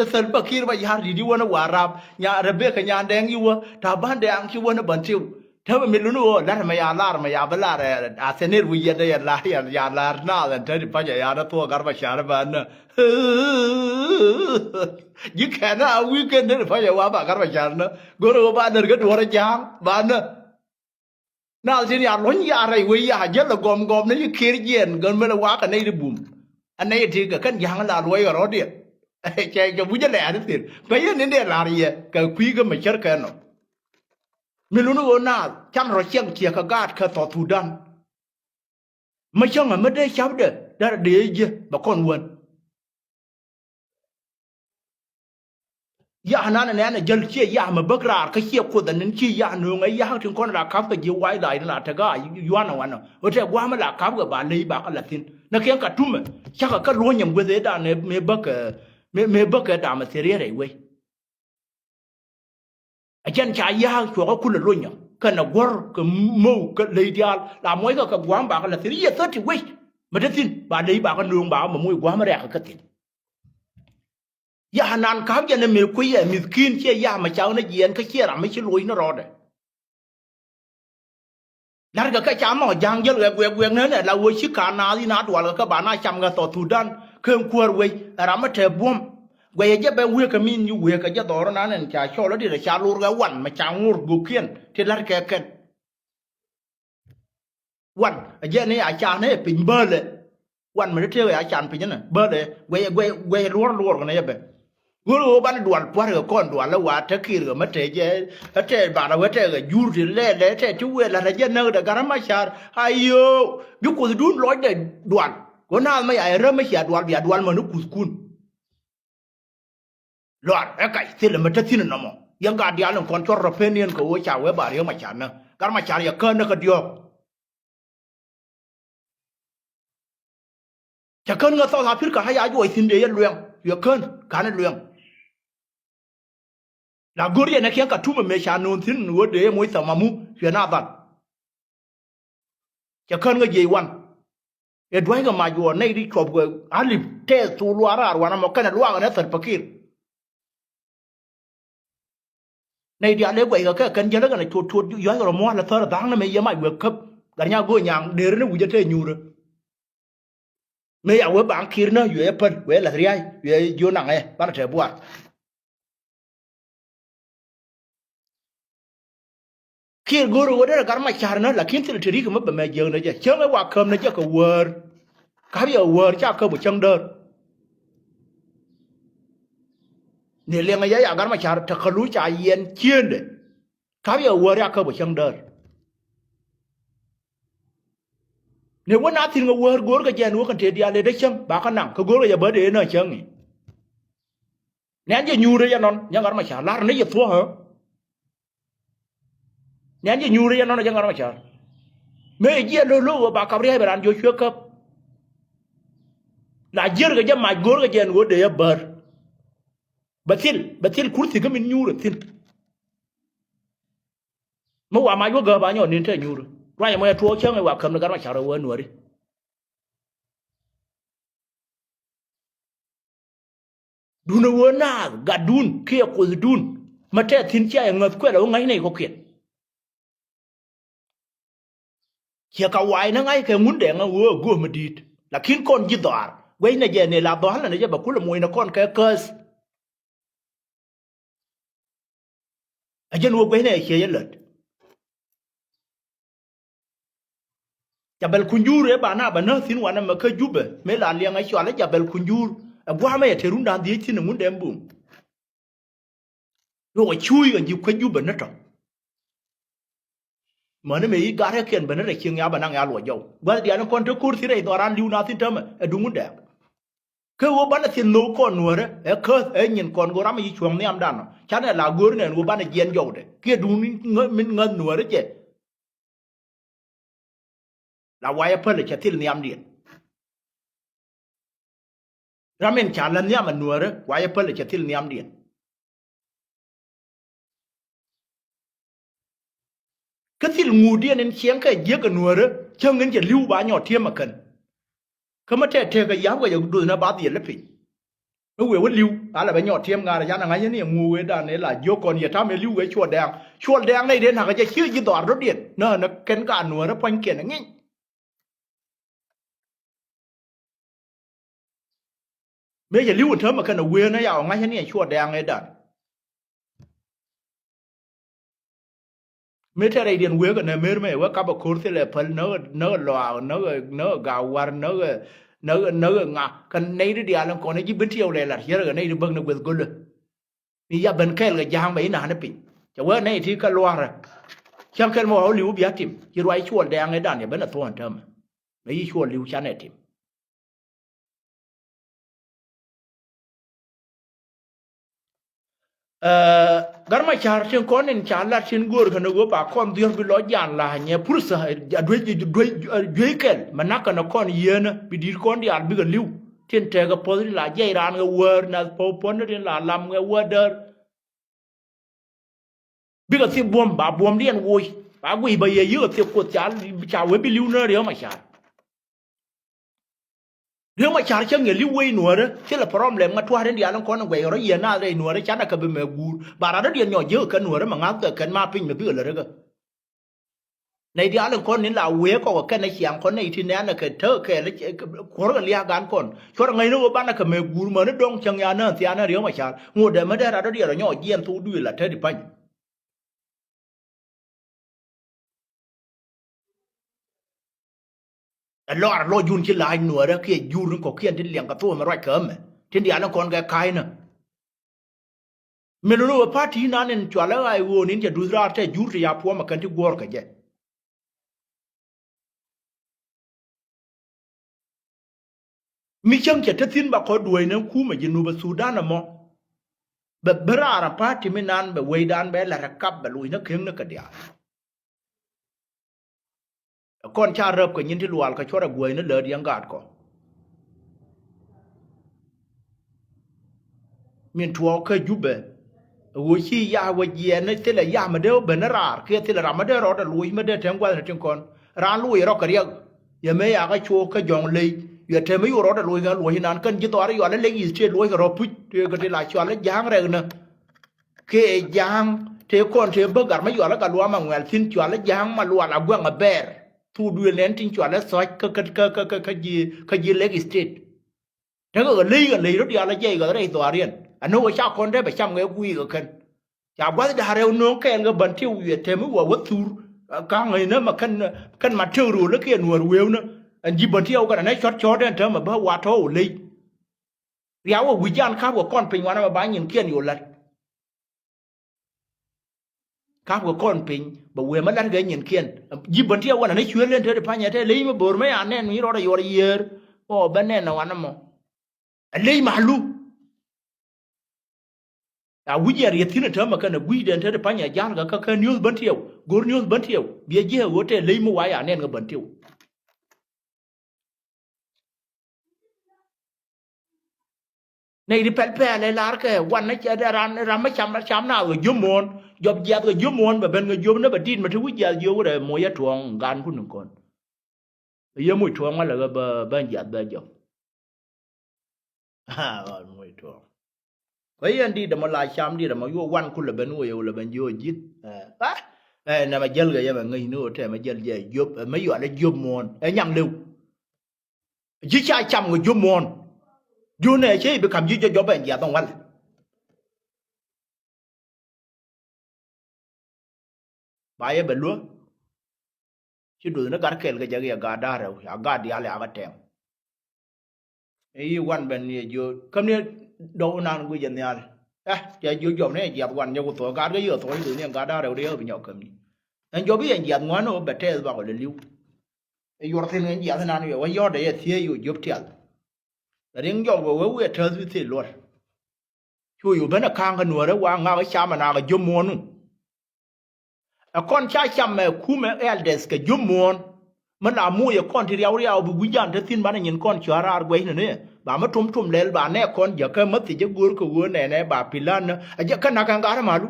eh, Salva Kiir ba ya̱r di̱t i̱ wänä Warap. Nya Rebecca Nyandɛŋ i̱ wä. Ta̱a̱ ba̱n dɛ̈ɛ̈ŋ ci wänä Bentiu. Täämɛ mi luni ɣöö la̱r mɛ ya lar mɛ ya bi lar, eh, Athanel wi̱i̱ yɛt dee yɛ lar, yɛ, ya lar naath ɛn te ti pa̱cɛ ya ni thuɔɔk Gat Machar banä. Ji̱ kɛn a wi̱i̱ kɛn te ti pa̱cɛ wa ba Gat Machar nä. Go̱rɛ ɣöö ba lär kä duɔ̱ɔ̱r ja̱a̱ŋ banä. Naath tin ya luɔ̱ny ya rɛy wec ya jäl ɛ gɔm gɔm ni ci Kiir jiɛɛn gän mɛn ɛ wakä nɛy ti bum. Ɛ nɛy ti kɛ kɛn ja̱a̱ŋ la luɔ̱c kɛ rɔ̱diɛn. Cɛ, cɛ wi̱c ɛ lɛɛr ni thil. Kɛ yɛn ni dee la̱r yɛ kɛ kui̱ kä mɛ cär kɛn nɔ. Mi luni ɣöö naath can rɔ ciɛŋ tiɛɛk kɛ gaat kɛ South Sudan. Mi cäŋ ɛ mi dee ca̱pdɛ derɛ dee ji̱ bɛ kɔn wän. Yak nan ɛ nɛn ɛ jäl ciɛ yak mi bäk raar kä ciɛ kuoth ɛ nin ci yak nööŋ ɛ yak tin kɔn la ka̱p kɛ ji̱ wac la in la te gaa yuan ɛ wanɔ. Ɣöö tɛ gua̱a̱m ɛ la ka̱p kɛ ba ley ba kɛ la thi̱n. Nɛ kiɛn ka tumɛ cakɛ kä luɔ̱ny ɛn gueth ëëdan ɛ mëë bäk ɛ, mëë, mëë bäk ɛ dam ɛ thiriɛt ɛ wec. Ɛ jɛn ca ya̱a̱k cuɔkä kulɛ lonyä kɛnɛ guɔ̱r kɛ mo̱o̱k kɛ ley diaal la muɔckɛ kɛ gua̱a̱m bakɛ la thil yɛ thirty wec. Mɛ te thi̱n ba ley bakɛ nööŋ bakɛ mɛ moc gua̱a̱m rɛ̈ɛ̈kä kä thi̱n. Ya̱a̱ nan ka̱p jɛn ɛ mëë kui̱ ɛ mi̱thki̱n ciɛ ya̱a̱ mɛ cak ni jiɛɛn kä ciɛ ram mi ci loc ni rɔɔdɛ. La̱rkɛ kä ca nhɔk ja̱a̱ŋ jäl ɣɛ guɛk guɛk nänɛ la wee ci ka̱n naath in a dualkɛ kä ba na cam kɛ South Sudan ken kuäär wec ɛ ram mi te buɔ̱m. Guɛcɛ jɛ bɛ wëëkɛ min yi wëëkɛ jɛ dhɔr nan ɛn ca cɔl ɛ dit ɛ ca lor ɣɛ wan mɛ ca ŋor go̱kiɛn ti la̱rkɛ kɛn. Wan ɛ jɛ ni a ca ni ɛ piny bäälɛ. Wan mi te tëëk ɛ a can piny ni bäälɛ guɛcɛ guɛcɛ guɛcɛ luɔr luɔr kɛ ni jɛ bɛ. Go̱r ɣöö banɛ dual pua̱rkɛ kɔn dual ɛ wa te Kiir kɛ mä te jɛ ɛ te banɛ wee te kɛ jur ti lɛɛlɛ te ti wëë la̱t ɛ jɛ näk dɛ Gat Macar. Ayoo bi kuothdun lɔcdɛ dual kɛ naath mä ya ɛ räm mä cia dual bia dual mäni kuthkun. Luar ɛ kac thilɛ mä te thi̱n nɔmɔ yɛn gat diaal in kɔn cuɔr rɔ pen yɛn kɛ ɣöö ca wee ba Riek Macar nä Gat Macar yɛ kään nä kä diɔ̱ɔ̱k. Cɛ kän ŋä South Africa ha ya juɔc thi̱n dee yɛ luɛŋ cuɛ kän ka̱n luɛŋ. La go̱r yɛn ɛ kiɛn ka tumɛ mëë ca no̱o̱n thi̱n ɣöö dee yɛ moc thamamu cuɛ na dhal. Cɛ kän ŋä jiɛc wan ɛ dua̱ckɛ mac ɣɔɔ nɛy ti cuɔp kɛ alip tɛth thok luaar raar wan amɔ kɛnɛ luaak ɛn ɛ Salva Kiir. Nɛy diaal ëë guɛckɛ kɛ kɛn jäl ɛ kɛn ɛ cot cot yua̱ckɛ rɔ mua̱a̱l ɛ thär ɛ dha̱a̱ŋ ni mëë yɛ mac wek käp. Gat nya go̱o̱c nyaŋ deri ni wi̱c ɛ te nyuurä. Mëë ya wee baŋ Kiir nä yuɛ ɛ päl wee lath ria̱a̱c yuɛ jiö naŋ ɛ banɛ te buar. Kiir go̱o̱r ɣöö derɛ Gat Macar nä lakin thil te ri̱k mi bɛ mɛ jiäk nä jɛ cäŋ ɛ wa käm nä jɛ kɛ wäär. Ka̱p yɛ wäär ca käp ɛ cäŋ däär. Ni liɛŋ ɛ yɛ ya Gat Macar te kä luc ca yiɛn ciëëndɛ. Ka̱p yɛ wäär ca käp ɛ cäŋ däär. Ni wä na thi̱n kɛ wäär go̱o̱r kɛ jɛn wä kɛn te diaal ëë dee cäŋ ba kä naŋ kɛ go̱o̱r kɛ yɛ bä dee nä cäŋ i̱. Nɛn jɛ nyuurä jɛ nɔn nyɛ Gat Macar lar ni jɛ thuɔ̱k ɣä. Nɛn jɛ nyuurä jɛ nɔn jɛ Gat Macar. Mëë jiɛ lo̱k lo̱k ɣöö ba kap ria̱a̱c bɛ raan jiɔ cuɛ käp. La jiärkɛ jɛ mac go̱o̱rkɛ jɛ ɛn ɣöö dee jɛ bär. Bɛ thil bɛ thil kurthi kä min nyuurä thil. Mi wa mac wä gääp a nyɔɔn ni̱n te nyuurä ruacɛ mɔ jɛ tuɔɔk cäŋ ɛ wa käm ni Gat Macar ɛ wä nuääri. Duundɛ ɣöö naath gatdun kiɛ kuothdun. Mä tɛth thi̱n cia yɛ ŋäth kuɛl ɛ ɣöö ŋa̱cnɛ i̱ kɔ̱kiɛn. Ciɛ ka wa̱a̱ inɛ ŋa̱ckɛ ŋundɛ ŋä ɣöö ɛ gööm mi di̱i̱t. Lakin kɔn ji̱ dhɔaar guɛcnɛ jɛ ni la dhɔa̱l nɛ jɛ bɛ kulɛ moc nɛ kɔn kɛ käth. Ɛ jɛn wä guecnɛ ɛ ciɛ jɛ lät. Jabɛl Kunjur ëë ba na bɛ näk thi̱n wanɛ mɛ kä Jubɛ mëë la liɛŋ ɛ cɔal ɛ Jabɛl Kunjur. Ɛ gua̱a̱mɛ yɛ te rundan dhiec thi̱n ɛ ŋundɛ buŋ. Luɔk ɛ cuuc ɛ ji̱ kuec Jubɛ ni tɔ. Mäni mëë yi gat ɛ kiɛn ben rɛy cieŋ ya bɛ naŋ ya luɔc jɔw. Gua̱th diaal in kɔn te ko̱r thi̱n rɛy dhɔran li̱w na thi̱n täämɛ ɛ duŋ wun dɛɛk. Kä ɣöö banɛ thieth nhök kɔn nuäärä ɛ käth ɛ nyin kɔn go̱o̱r ram mi ci cuɔ̱ŋ nhiamdan ɔ. Canɛ la go̱o̱r nɛn ɣöö banɛ jiɛn jɔwdɛ kiɛ duŋ min ŋäth nuäärä jɛ. La wayɛ päl cɛ thil nhiamdiɛn. Ram in ca la nhiam a nuäärä wayɛ päl cɛ thil nhiamdiɛn. Kä thil ŋuudiɛn in ciɛŋ kɛ jiäk a nuäärä cäŋ in cɛ li̱w ba nyɔɔt tiɛm a kän. Kä mä tɛt tëëk a ya̱p kɛ jɛ duth na ba dhiɛl ɛ piny. Mi wëë wä li̱w a la bɛ nyɔɔt tiɛm ŋa̱a̱r a can a ŋa̱c ni a ŋuuk wëëdan ëë la jiök kɔn yɛ ta̱m ëë li̱w wëë cuɔl dɛɛŋ. Cuɔl dɛɛŋ nɛy dee nakä jɛ cië ji̱ dhɔaar dɔ̱diɛn nä nä kɛn ka nuäärä pua̱nykiɛn a ŋi̱ny. Mëë cɛ li̱w in täämɛ kɛn a wëë nä ya ɣɔ ŋa̱c ni a cuɔl dɛɛŋ ëëdan. Mëë tɛrɛ idiɛn wëë kɛ nɛ mer mɛ wee kap a ko̱r thilɛ päl näk näk lɔaak näk näk gaawar näk näk näk ŋa kɛ nɛy di diaal in kɔn ji̱ ben tiɛw lɛ lat yɛrɛ kɛ nɛy di bäk ni gueth go̱lä. Mi ya ben kɛɛl kɛ ja̱a̱ŋ bɛ i̱ na̱a̱n i̱ piny cɛ wee nɛy ti kɛ luaarä. Cäŋ kɛl mi wa wä li̱w bia tim ci ruac cuɔl dɛɛŋ i̱ dan yɛ ben a thuɔ̱ɔ̱n täämɛ. Mëë yi cuɔl li̱w canɛ tim. Ɛ, Gat Macar tin kɔn in ca lat tin go̱o̱r kɛn ɣöö ba kɔn dhiɔr bi lɔ jan la nyɛ pursa a duec duec juey kɛl mɛ nak kɛn kɔn yieenä bi di̱i̱t kɔn diaal bikɛ li̱w tin tɛɛkɛ puɔth tin la jiɛc raan kɛ wäär nath puɔ̱n tin la lam kɛ wäär däär. Bikɛ thip buɔ̱m ba buɔ̱mdiɛn woc ba guic ba yɛ yiëk a thip kuoth ca ca wee bi li̱w nä Riek Macar. Riek Macar cä ŋi̱el i̱ wec nuäärä thilɛ problem ŋä tua̱r in diaal in kɔn in guɛc kɛ rɔ yiëë naath rɛy nuäärä canɛ kɛ bi mɛ guur ba rat rɔ̱diɛn nyɔk jiäk kɛ kɛn nuäärä mɛ ŋa̱th kɛ kɛn ma piny mɛ bikɛ lät rikä. Nɛy diaal in kɔn in la wëë kɔk kɛ kɛn ɛ ciaŋ kɔn nɛy ti nɛ̈nɛ kɛ tä kɛɛl kuɔ̱r kɛ lia̱a̱ gan kɔn cuɔr ŋäcni ɣöö banɛ kɛ mɛ guur mäni do̱ŋ cäŋ ya nään thiaanä Riek Macar ŋot dee mä dee rat rɔ̱diɛn rɔ nyɔk jiɛn thok duëël a tä di pa̱ny. Ɛ lɔr lɔ jun ci la̱a̱c nuäärä kiɛ jur ni kɔ̱kiɛn tin liɛŋ kɛ thok ɛmɛ ruac kɛ ɛmɛ tin diaal ni kɔn kɛ ka̱a̱cnä. Min luni wä pa̱t ti̱i̱ nan in cualä ɣa̱c ɣöö nin cɛ duth raar tɛ jur ti ya puɔ̱mɛ kɛn ti guɔ̱ɔ̱r kɛ jɛ. Mi cäŋ cɛ te thi̱n ba kɔn duäcnɛ kumɛ Jinub Sudan ɛmɔ. Bɛ bi raar a pa̱a̱t ti mi nan bɛ wecdan bɛ la̱t a kap bɛ loc ni keŋni kɛ diaal. Kɔn ca räp kɛ nyin ti lual kɛ cuɔr a guäcni lät yɛn gaatkɔ. Min tuɔɔk kä Jubɛ. Ɣöö ci ya̱a̱ wä jiɛɛn ni thilɛ ya̱a̱ mi dee wä ben ni raar kiɛ thilɛ ram mi dee rɔɔdɛ loc mi dee tɛm gua̱thni tin kɔn. Raan loc rɔ kɛ riɛk. Yɛ mëë yakä cok kä jɔ̱ŋ ley. Yɛ tɛm mi yuɔr rɔɔdɛ loc kɛ loc inan kän ji̱ dhɔaar yual ilek yi̱th tëë loc kɛ rɔ puc tëë kɛ ti la cual ija̱a̱ŋ rɛk ni. Kɛ ja̱a̱ŋ tëë kɔn tëë bä gar mi yual iga luam a ŋuɛl thi̱n cual ija̱a̱ŋ ma lual a guɛŋ a bɛɛr. Thuk duël nɛn tin cual ithɔc kä kä kä kä kä ji̱ kä ji̱ Lake State. Tekɛ kɛ ley kɛ ley rɔ diaal a jiɛc kɛ rɛy dhɔaariɛn. Anɔ wä ca kɔn dee bɛ cam kɛ guiik kɛ kɛn. Ca gua̱th da̱a̱r rɛw nööŋ kɛɛl kɛ bän tiw wiɛ tɛm i̱ wä wä thur. Ka̱ŋ ɣäcnä mɛ kɛn kɛn ma tëk ro̱o̱l ikiɛn nuäär wëëwnä. Ɛn ji̱ bän tiɛw kɛn anɛ cɔt cɔɔt ɛn täämɛ bä wa tɔ̱ wä ley. Riaw wä wi̱c an ka̱p kɛ kɔn piny wanɛ mɛ ba nyinkiɛn yo̱o̱ la̱t. Ka̱pkɛ kɔn piny bɛ wëë mä la̱tkɛ nyinkiɛn. Ji̱ bän tiɛ wanɛ ni cuël lɛn te ti pa̱nyɛ te ley mi bo̱o̱r mä ya nɛn mi rɔɔdɛ yuɔr yiëër. Ɔ bä nɛn ɛ wanɛ mɔ. Ɛ ley malu. A wi̱c yɛ rieth thi̱n ɛ täämɛ kɛn ɛ gui̱cdɛn te ti pa̱nyɛ ja̱lkɛ kä kä niöth bän tiɛw go̱r niöth bän tiɛw biɛ ji̱ ɛ ɣöö te ley mi wa ya nɛn kɛ bän tiɛw. Nɛy ti pɛl pɛl ɛ lar kɛ wan ni cɛ ran ram mi cam cam na kɛ jiöp muɔ̱ɔ̱n jɔp jiath kɛ jiöp muɔ̱ɔ̱n bɛ ben kɛ jiöp ni bɛ dit mi ti wi̱c jiath jiöp rɛ moc ɛ tuɔ̱ɔ̱ŋ gan kun ni kɔn. Yɛ moc tuɔ̱ɔ̱ŋ wälɛ kɛ bä ben jiath bɛ jɔp. Moc tuɔ̱ɔ̱ŋ. Kɔ yɛn dit dämɔ la cam dit dämɔ yuɔ wan kulɛ ben wä yɛ wä lɛ ben jiö ji̱th. Ɛ nɛmɛ jäl kɛ yɛ mɛ ŋäcni wä tɛmɛ jäl jɛ jiöp ɛ mɛ yualɛ jiöp muɔ̱ɔ̱n ɛ nyaŋ lëw. Ji̱ ca cam kɛ jiöp muɔ̱ɔ̱n. Jiöp nɛ cɛ i̱ bi ka̱m ji̱ jɔp jɔp ɛn jiath ɛn wal. Ba yɛ bɛ luäk. Ci duth ni gat kɛl kɛ jɛ kɛ yɛ gat da̱a̱r rɛw ca gat diaal yakä tɛŋ. I̱ wan ben yɛ jiö käm ni dɔw nan guic jɛ nhial. Ɛ cɛ jiö jɔp ni jiath wan jɛ ku thuɔ̱k gat kɛ yɛ thuɔ̱k ci duth ni gat da̱a̱r rɛw di yɛ bi nyɔk käm ni. Ɛn jɔp i̱ ɛn jiath ŋuan ɣöö bɛ tɛth bakɔ lɛ li̱w. Ɛ yuɔr thi̱n ɛn jiath inan yɛ wä yɔ̱ɔ̱dɛ yɛ thiee yo̱o̱ jiöp tial. Ɛ riŋ jɔk bɛ wee wiɛ tääth wi̱i̱ thil luɔr. Cu yo̱o̱ ben ɛ ka̱a̱ŋ kɛ nuäärä wa ŋak i̱ cam ɛ naak ɛ jiöp muɔ̱ɔ̱nu. Ɛ kɔn ca cam ɛ kumɛ elders kɛ jiöp muɔ̱ɔ̱n. Mi la moc ɛ kɔn ti riaw riaw bi wi̱c jan te thi̱n banɛ nyin kɔn cua̱r raar guɛcnɛ ni. Ba mi tum tum lɛl ba nɛ kɔn jäkä mi thiec ɛ go̱o̱r kɛ ɣöö nɛnɛ ba pi̱l lan ni. Ɛ jɛ kä nak kɛn ga̱r ɛ malu.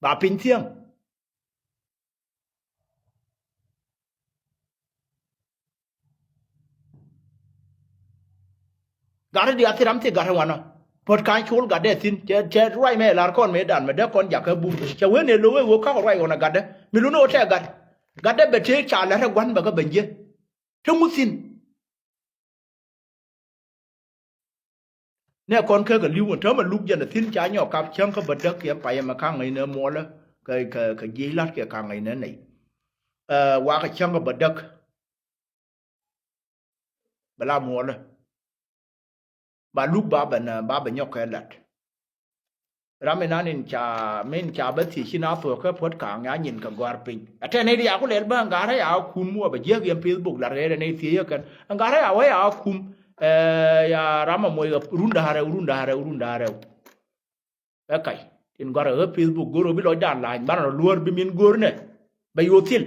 Ba piny thiäŋ. Gatdä diaal thil ram thil gatdä wanɔ. Puɔ̱t ka̱ny col gatdɛ thi̱n cɛ, cɛ ruac mɛ lar kɔn mëë dan mɛ dee kɔn jakä bum. Cɛ wen ɛ lo̱k ɛ ɣöö ka̱k ruac ɣɔn ɛ gatdä mi lun ɛ ɣöö tɛ gat. Gatdɛ bɛ tëë ca lät ɛ gua̱n bɛ kä ben jiɛ. Te ŋuth thi̱n. Nɛ kɔn kek a li̱w ɛn täämɛ luk jɛn a thi̱n ca nyɔk kap cäŋ kä bä däk kiɛ payɛ mɛ ka̱ŋ ŋäcnɛ muɔlä kɛ, kɛ, kɛ jiec la̱t kɛ ka̱ŋ ŋäcnɛ nɛy. Ɛ, wakɛ cäŋ kä bä däk. Bɛ la muɔlä. Ba luk ba bɛ nä, ba bɛ nyɔk kɛ lat. Ram inan in ca, min ca bä thiec ci na thuɔ̱k kä puɔ̱t ka̱a̱ŋ ya nyin kɛ gɔ̱a̱r piny. Ɛ tɛn i̱ ya ku lɛl bä ŋa̱rä ya kum wä bä jiäk yɛn Facebook la rɛɛrɛ ni thiec yɛ kɛn. Ŋa̱rä ya wä ya kum, ɛ, ya ram a moc kɛ run da̱a̱ rɛw, run da̱a̱ rɛw, run da̱a̱ rɛw. Ɛ kac tin gɔ̱a̱r ɛ ɣä Facebook go̱r ɣä bi lɔcdan la̱a̱ny banɛ rɔ luäär bi min go̱o̱r nɛ. Bɛ yo̱o̱ thil.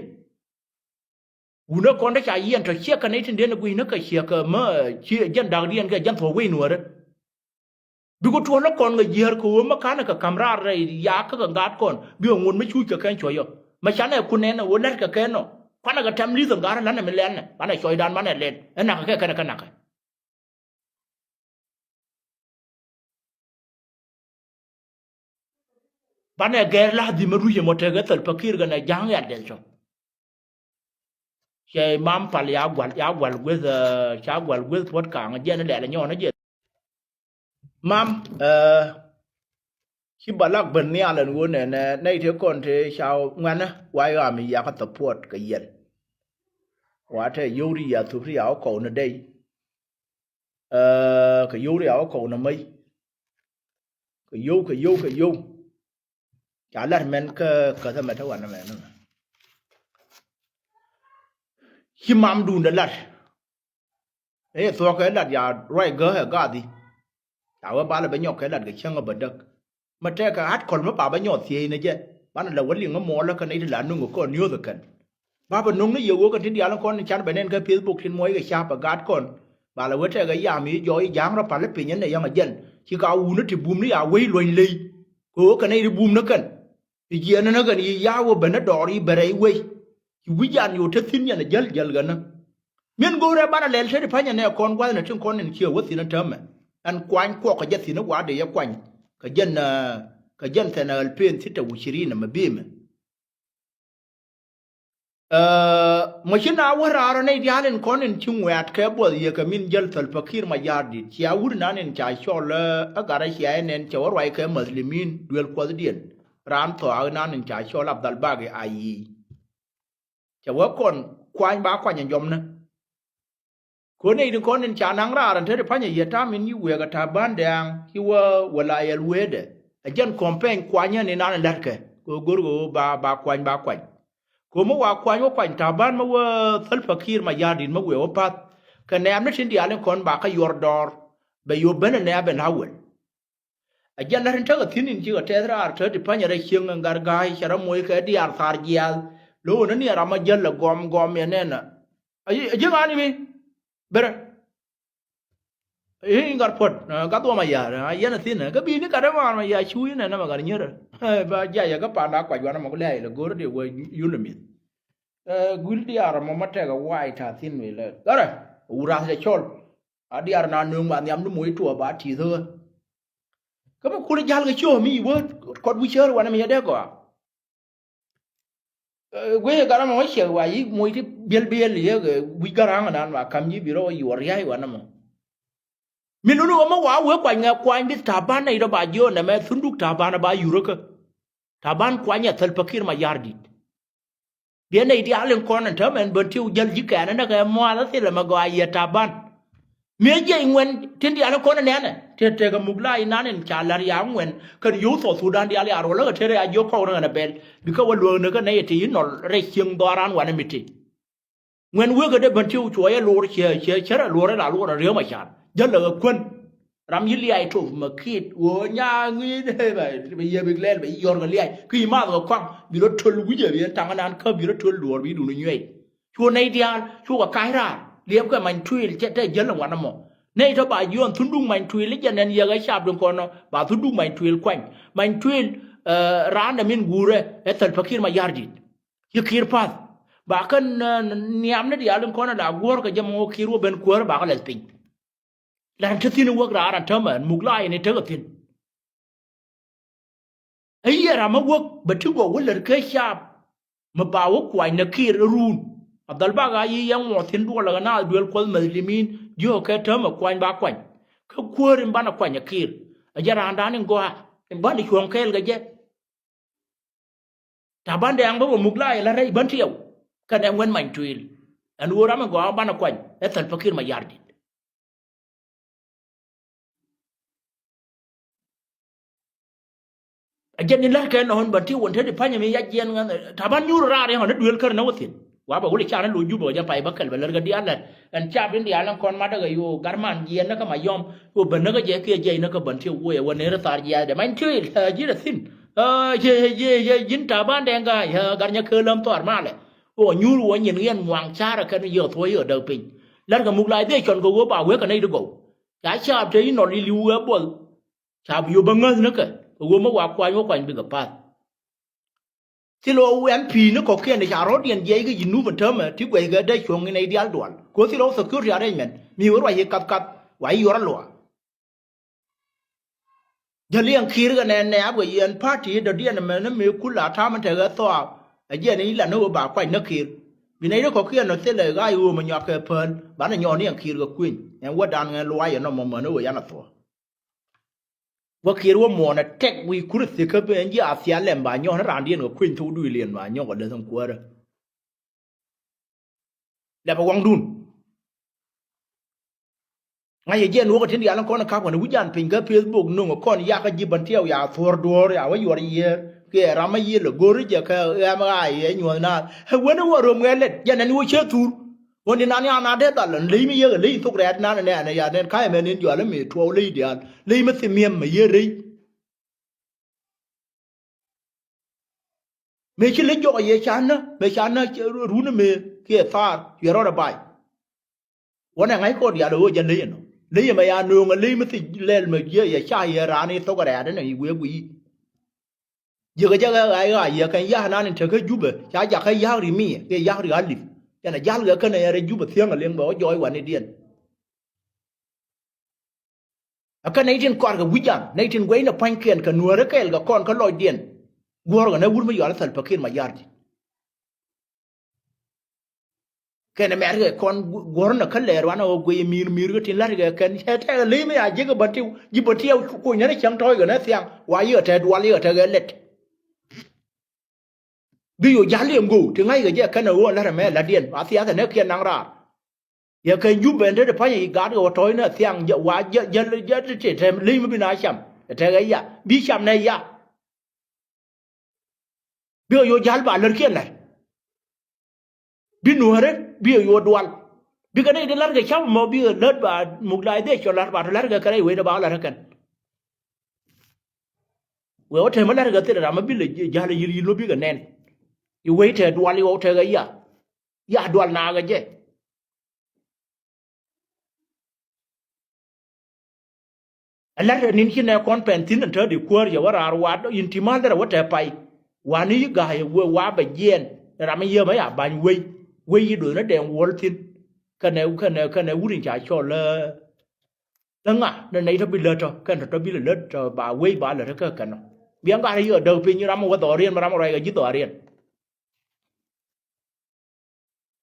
Wunä kɔn te ca yiɛn tɔ ciɛk kɛ nɛy tin den gui̱cnä kɛ ciɛk kɛ mä ci jɛn da̱kdiɛn kɛ jɛn thuɔ̱k wec nuäärä. Bikɛ tuɔ̱l ɛ kɔn kɛ jiäär kɛ ɣöö mä ka̱n kɛ ka̱m raar rɛy yaak kä kɛ ŋa̱a̱t kɔn bikɛ ŋot mi cuuc kɛ kɛn cuɔ̱c ɔ. Mä canɛ kun nɛn ɛ ɣöö la̱t kɛ kɛn ɔ kuanɛ kɛ tɛm li̱th ɛ ŋa̱a̱t ɛ la̱t ɛ mi lɛl nɛ banɛ cuɔ̱cdan banɛ lɛl ɛ nakä kɛ kɛn ɛ kɛ nakä. Banɛ gɛr la dhim a ruc ɛmɔ tekɛ Salva Kiir kɛnɛ ja̱a̱ŋ ya dɛl cɔ. Cɛ mam pal ya gual, ya gual gueth, eh, ca gual gueth puɔt kaŋ jɛn lɛl nyɔɔn jɛ. Mam, eh, ci ba lak ben nhial ɛn ɣöö nɛnɛ nɛy te kɔn te ca ŋuɛnä wa yɔam yakä support kɛ yɛl. Wa te yio̱w ri ya thuk ri ya wä kɔw ni dɛy. Eh, kɛ yio̱w ri a wä kɔw nɛ mäc. Kɛ yio̱w, kɛ yio̱w, kɛ yio̱w. Ca lat mɛn kä käth ɛmɛ te wanɛ mɛn ɛmɛ. Ci mam duundɛ lat. Ëë thuɔ̱k kɛ lat ya ruac gääk ɛ gathi. Ca wee bal ɛ bɛ nyɔk kɛ lat kɛ cäŋ ɛ bä däk. Mɛ tɛkɛ hat kɔl mi pa bä nyɔɔth thiec ni jɛ banɛ lɛ wä liŋ ɛ muɔɔlä kɛn i̱ ti la nuŋ ɛ kɔn niöth ɛ kɛn. Ba bɛ nuŋ ni yɛ wä kɛn ti diaal in kɔn in can bɛ nɛn kä Facebook tin muɔc kɛ ca̱p ɛ gaat kɔn. Ba lɛ wee tɛkɛ yam i̱ jɔɔc i̱ ja̱a̱ŋ rɔ pal i̱ piny ɛn ɛ yäŋ ɛ jɛn ci ka wuni ti bum ni ya wec luɔ̱ny ley. Kɛ ɣöö kɛn i̱ ti bum ni kɛn i̱ jiɛɛn ni kɛn i̱ ya wä ben ni dɔɔr i̱ bɛ rɛy wec. Ci wi̱c yan yo̱o̱ te thi̱n yɛn ɛ jäl jäl kɛn ni. Min go̱o̱rɛ banɛ lɛl te ti pa̱nyɛ nɛ kɔn gua̱thni tin kɔn in ciɛ wä thi̱n ɛ täämɛ. Ɛn kuany kuɔk kɛ jɛ thi̱n ɛ wa̱a̱ dee yɛ kuany kɛ jɛn, eh, kɛ jɛn thɛn ɛ ɣäl pen thi̱n tɛ wi̱cirin ɛmɛ bimɛ. Eh, mɔ ci na wä raar ɔ nɛy diaal in kɔn in ci ŋuɛ̈t kɛ buɔth yɛ kɛ min jäl Salva Kiir Mayardit cia wut inan in ca cɔl, eh, ɛ gat ɛ cia inɛn cɛ wä ruac kɛ Muslimin duel kuɔthdiɛn. Raan thɔaak inan in ca cɔl Abdal Bagi Ayi. Cɛ wee kɔn kuany ba kuany ɛ jɔmnä. Kɛ ɣöö nɛy ti kɔn in ca naŋ raar ɛn te ti pa̱nyɛ yɛ ta̱a̱ min yi wiɛɛk ɛ ta̱a̱ ba̱a̱n dɛ̈ɛ̈ŋ ci wä wä la yɛl weetdɛ. Ɛ jɛn kɔmpɛny kuanyä ni nan ɛ la̱tkɛ kɛ ɣöö go̱r kɛ ɣöö ba, ba kuany ba kuany. Kɛ ɣöö mi wa kuany wä kuany ta̱a̱ ba̱a̱n mi wä Salva Kiir Mayardit mi wiɛɛk wä pa̱th. Kɛ nɛɛmni tin diaal in kɔn ba kä yuɔr dɔɔr bɛ yop ben ɛ nɛɛp ɛn la̱ wël. A jiɛn lät in tekɛ thi̱n in cikɛ tɛth raar te ti pa̱nyɛ rɛy cieŋ in gat ga̱a̱c cɛ rɔ moc kɛ diaal thaar jiaath. Lo̱w in ni ram a jäl lɛ gɔm gɔm yɛ nɛn a. A ji̱ ŋa̱a̱n i̱ mi berɛ i̱ gat puɔ̱t gat dhuɔm a ya̱a̱r a yɛn a thi̱n kä bi̱i̱ni gat ɛmɔ ram a ya̱a̱ cu in ɛn ɛmɛ gat nyierä. Ba jiac yɛ kä pa̱a̱n da̱a̱ kuac wanɛ mɔ ku lɛ̈ɛ̈c lɛ go̱r di wä yun lɛ mi̱th. Guil diaal ram mɔ ma tɛk a wac ta̱a̱ thi̱n wëë lɛ gat ɛ wurath cɛ cɔl. A diaar na nööŋ ba nhiam ni moc tuɔɔk ba ti̱i̱th ɣä. Kä mi kul jäl kɛ ciöök mi wä kɔt wi̱c cäär wanɛ mi yɛ dee gɔaa. Guic ɛ gat amɔ wä ciɛk wa yi moc ti biɛl biɛl yɛ wi̱c gat ra̱a̱ŋ nan ba ka̱m yi bi rɔ wä yuɔr ria̱a̱c wanɛ mɔ. Mi luni wä mi wa wee kuany ŋɛ kuany bi Taban nɛy rɔ ba jiöön nɛmɛ thunduk Taban ba yurä kä. Taban kuany ɛ Salva Kiir Mayardit. Biɛ nɛy diaal in kɔn in täämɛ in bän ti wä jäl ji̱ kɛɛn in däkɛ muath a thilɛ mɛ gɔaa yɛ Taban. Mëë jiɛc ŋuɛn tin diaal in kɔn in nɛnɛ tëë tekɛ Mugulai inan in ca la̱r ya ŋuɛn kɛn yio̱w South Sudan diaal ya rol lä kɛ tëë rɛy a jiök kɔk ni ɣän a bɛl. Bikɛ wä luäk ni kä nɛy ɛ ti inɔl rɛy cieŋ dhɔran wanɛ mi ti. Ŋuɛn wekɛ dee Bentiu cuɔ yɛ lo̱r ciɛ ciɛ cärɛ lo̱r ɛ la lo̱r ɛ riäm a can jäl lɛ kɛ kuän. Ram yi liac tok mɛ kiɛt ɣöö nyaŋ ŋi̱i̱c ɛ bɛ bɛ yiëë bik lɛl bɛ yi yɔr kɛ liac ki yi math kɛ kɔaŋ bi rɔ töl wi̱cɛ bi ɛn taŋ ɛnan kä bi rɔ töl duɔ̱ɔ̱r bi dun inyuɛc. Cu nɛy diaal cukɛ ka̱c raar liɛpkɛ Many Tuil cɛ tɛ jäl ɛn wanɛ mɔ. Nɛy tɔ ba jiɔn thunduk Many Tuil i̱ jɛn ɛn yɛk ɛ cap din kɔn ɔ ba thunduk Many Tuil kuany. Many Tuil, eh, raan dɛ min guurɛ ɛ Salva Kiir Mayardit. Ci Kiir pa̱th ba kɛn, eh, niamni diaal in kɔn ɛ la guɔ̱ɔ̱r kɛ jɛ mɔ Kiir wä ben kuäär ba kɛ lɛth piny. Lan te thi̱n wäk raar an täämɛ ɛn Mugulai ni tekɛ thi̱n. Ɛ yiëë ram mi wäk bɛ ti gɔw wä lät kɛ caap mi ba wä kuany ni Kiir run. A dhal bak a yi yɛn ŋuɔth thi̱n duɔl ɛ kɛ naath duel kuɔth mɛth limin jiökɛ kɛ täämɛ kuany ba kuany. Kä kuäär in banɛ kuany ɛ Kiir ɛ jɛ raandan in gɔaa in banɛ cuɔ̱ŋ kɛɛl kɛ jɛ. Taban Dɛŋ bä bä Mugulai la rɛy Bentiu kɛnɛ ŋuɛn Many Tuil. Ɛn ɣöö ram in gɔaa banɛ kuany ɛ Salva Kiir Mayardit. A jɛn ni lär kɛ nɔn Bentiu wän te di pa̱nyɛ mi yac jiɛn ŋän Taban nyuur raar yɛn ɣän ni duel kär ni wä thi̱n. Wa bɛ wuli can ni lo̱c Jubɛ wä jɛ pay bä kɛl bɛ lär kɛ diaal lät ɛn cap in diaal ni kɔn matdä kɛ yo̱o̱ garman jiɛn ni kä Mayɔm. Yo̱o̱ ben ni kä jɛ kiɛ jiɛc ni kä Bentiu woyɛ wä ni ri thar jiath dɛ Many Tuil ji̱n a thi̱n. Ji̱n Taban Dɛŋ ga̱a̱c gat nyɛ kee läm thɔar malɛ. Ɣöö nyuur ɣöö nyin ɣiɛn muaŋ ca̱rä kɛn yiëë thuɔ̱c yiëë däk piny. La̱rkɛ Mugulai dhie cɔn kɛ ɣöö ba wek kɛ nɛy ti gɔw. Ca caap te inɔl iliu ɣɛ buɔth. Ca bi yop bä ŋäth ni kɛ kɛ ɣöö mi wa kuany wä kuany bikɛ pa̱th. Thil ɣöö M P ni kɔ̱kiɛn ca rɔ̱diɛn jiɛc kä Jinub in täämɛ ti guɛckɛ dee cuɔ̱ŋ in nɛy diaal dual kɛ ɣöö thil ɣöö security arrangement mi wä ruac i̱ kath kath wa i̱ yuɔr aluaa. Jäl yɛn Kiir kɛ nɛn nɛ a guɛ yɛn party dɔ̱diɛn ɛmɛ ni mëë kul a ta̱a̱m in tekɛ thɔaak. Ɛ jiɛn i̱ la ni ɣöö ba kuany ni Kiir. Bi nɛy ti kɔ̱kiɛn ɔ thilɛ ɣaac ɣöö mɛ nyɔak kɛ päl banɛ nyɔɔn ni yɛn Kiir kɛ kuëny ɛn wädan ŋɛn luaac ɛnɔmɔ mäni ɣöö yan a thuɔ̱k. Wä Kiir wä muɔ̱ɔ̱n ɛ tɛk wi̱i̱ kur thiek kä ben ji̱ a thial lɛm ba nyɔɔn ni raandiɛn kɛ kuëny thok duëëliɛn ba nyɔk ɛ leth in kuäärä. Lɛpɛ waŋdun. Ŋa̱c ɛ jiɛn wä kɛ tin diaal in kɔn in ka̱p kɛn wi̱c jan piny kä Facebook no̱ŋ ɛ kɔn yakä ji̱ Bɛn Tiɛw ya thuɔ̱ɔ̱r duɔ̱ɔ̱r ya wä yuɔr yiëër kiɛ ram ɛ yiëë lɛ go̱r jɛ kɛ ɣɛm ɣaac ɛ nyuɔ̱th naath ɛ wen ɛ wä röm ŋɛɛl lɛt jɛn ɛn wä cä thur. Ɣän di nan yan a dee dhal ɛn ley mi yek ɛ ley thok rɛɛt nan ɛnɛ ɛn ɛ ya nɛn ka̱c ɛmɛ nin jual ɛ mëë tuɔɔk ley diaal ley mi thimiɛm ɛ yiëë rɛy. Mëë ci lec jɔk a yɛ ca nä mëë ca nä run mëë kiɛ thaar cuɛ rɔɔd a bay. Wä nɛ ŋa̱c kɔɔr diaal ɣöö jɛ lec ɛnɔ lec ɛmɛ ya nööŋ a lec mi thic lɛl mɛ jiɛ yɛ ca yɛ raan i̱ thok rɛɛt ɛnɔ i̱ wee guiy. Jiäkä jɛ ɣɛ ɣa̱c ɣa̱c yɛ kɛn ya̱a̱k nan in tekä Jubɛ ca jakä ya̱a̱k ri mi kiɛ ya̱a̱k ri alip. Cɛn a ja̱l ɣɛ känɛ yɛn rɛy Jubɛ thiäŋ a liŋ bɛ wä jɔɔc wanidiɛn. Ɛ kä nɛy tin kɔarkɛ wi̱c jan nɛy tin guɛcnɛ pua̱nykiɛn kɛ nuäärä kɛɛl kɛ kɔn kä lɔcdiɛn. Guɔ̱rkɛ nɛ wur mi yɔal Salva Kiir Mayardit. Kɛnɛ mɛ̈tkɛ kɔn guɔ̱rnɛ kä lɛɛr wanɛ ɣöö guiy mi̱i̱r mi̱i̱r kä tin la̱rkɛ kɛn cɛ tɛkɛ ley mi a ji̱ kɛ Bɛn Tiɛw ji̱ Bɛn Tiɛw kuny nɛn cäŋ tɔ̱ɔ̱ckɛ nɛ thiaŋ wa yiëë tɛt dual yiëë tɛkɛ lɛt. Bi yo̱ ja̱l yɛ ŋo̱o̱k ti ŋa̱ckɛ jɛ kɛn ɛ ɣöö la̱t ɛmɛ la̱tdiɛn a thiath ɛn ɛ kiɛn naŋ raar. Yɛ kɛn Jubɛ ɛn te ti pa̱nyɛ yi gat kɛ wä tɔ̱ɔ̱c ni a thiaŋ jɛ wa jäl jäl ti tɛm ley mi bi na cam ɛ tɛkɛ ya bi cam nɛ ya. Bikɛ yo̱ ja̱l ba lär kiɛn la̱r. Bi nuäärä bikɛ yo̱ dual. Bikɛ nɛy ti la̱rkɛ cam mɔ bikɛ lät ba Mugulai dhie cɔl la̱r ba tɔ la̱rkɛ kɛ rɛy wecdɛ ba la̱rä kɛn. Wee wä tɛmɛ la̱rkɛ thilɛ ram mi bi lɛ ja̱l yil yil lo̱ bikɛ nɛn. I̱ wec tɛ dual i̱ ɣɔw tɛkɛ ya. Ya dual naakɛ jɛ. Ɛ la̱t ɛ ni̱n ci nɛ kɔn pɛn thi̱n ɛn tädi kuäär yɛ wä raar waat in ti mal derɛ wä tɛ pay. Wani yi ga̱a̱c ɛ wee wa bɛ jiɛɛn ram in yieemä ya ba̱ny wei wei yi do̱th ni dɛŋ wuɔl thi̱n. Kɛnɛ kɛnɛ kɛnɛ wut in ca cɔl ɛ ɛ ŋa ni nɛy tɔ bi lät tɔ kɛn tɔ tɔ bi lɛ lät tɔ ba wei ba lät kä kɛn ɔ. Biɛŋ gat ɛ yi ɛ däk piny ram in wä dhɔriɛn mi ram in ruac kɛ ji̱ dhɔriɛn.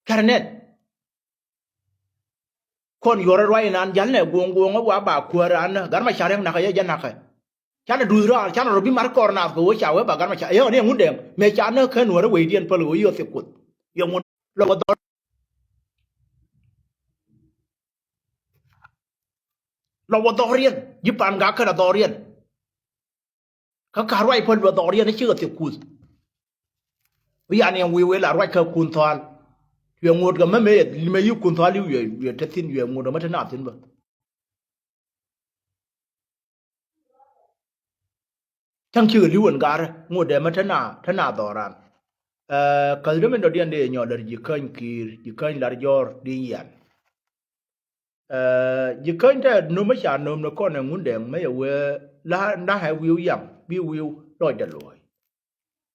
Kɛrɛ nɛn. Kɔn yuɔrɛ ruac inan jal nɛ guɔ̱ŋ guɔ̱ŋ ɛ wa ba kuäär an gat ma ca̱r yäŋ nakä yɛ jɛ nakä. Canɛ duth raar canɛ rɔ bi mar kɔr naath kɛ wee ca wee ba gat ma ca̱r yäŋ ni ɛŋun dɛŋ mëë ca näk kä nuäärä wecdiɛn päl kɛ wee yio̱th thiɛ kuoth. Yɛ ŋun lɔ wä dhɔr. Lɔ wä dhɔriɛn, ji̱ Pangak kɛnɛ dhɔriɛn. Kä ka ruac päl bɛ dhɔriɛn i̱ cikɛ thiek kuth. Wi̱i̱ an yɛn wi̱i̱ wëë la ruac kä kun thɔal. Cuɛ ŋot kɛ mä mëë yɛ, mëë yi kun thɔal i̱ wi̱i̱, wi̱i̱ te thi̱n, wi̱i̱ ŋot kɛ mä te na thi̱n bä. Cäŋ cikɛ li̱w ɛn garä ŋot dee mä te na, te na dhɔran. Ɛ, käth dee min dɔ̱diɛn dee nyɔl lär ji̱ käny ki̱i̱r, ji̱ käny lar jɔr di yian. Ɛ, ji̱ käny tɛ nöm mi ca nöm ni kɔn ɛ Ŋundɛŋ mi yɛ wee la, la ɛ wi̱i̱ yaŋ bi wi̱i̱ lɔcdɛ luɔ̱ɔ̱c.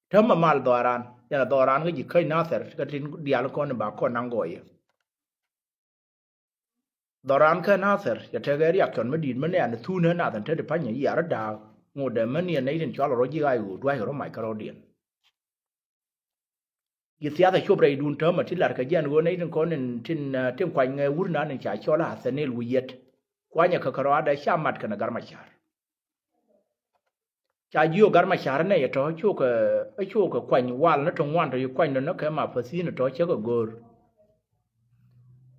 Täämɛ mal dhɔran, yɛn a dhɔran kä ji̱ käny Nathɛr kä tin diaal kɔn ba kɔn naŋ gɔɔyɛ. Dhɔran kä Nathɛr cɛ tekɛ riak cɔn mi di̱i̱t mi nɛɛn thuun ɛ nath ɛn te di pa̱nyɛ yiar da̱a̱k ŋot dee mi niɛn nɛy tin cɔal rɔ ji̱ ɣa̱c ɣöö dua̱ckɛ rɔ mac kärɔ̱diɛn. Ji̱ thiath a cop rɛydun täämɛ ti lar kɛ jɛn ɣöö nɛy tin kɔn in tin, eh, tin kuany ŋɛ wur nan in ca cɔl a Athanil Wi̱i̱ Yɛt. Kuanyɛ kɛ kärɔadɛ ca mat kɛnɛ Gat Macar. Ca jiök Gat Macar nɛy tɔ̱ cokɛ, cokɛ kuany wal ni ti ŋuan tɔ̱ ci kuany ni kɛ ma päthi̱n tɔ̱ cä kɛ go̱o̱r.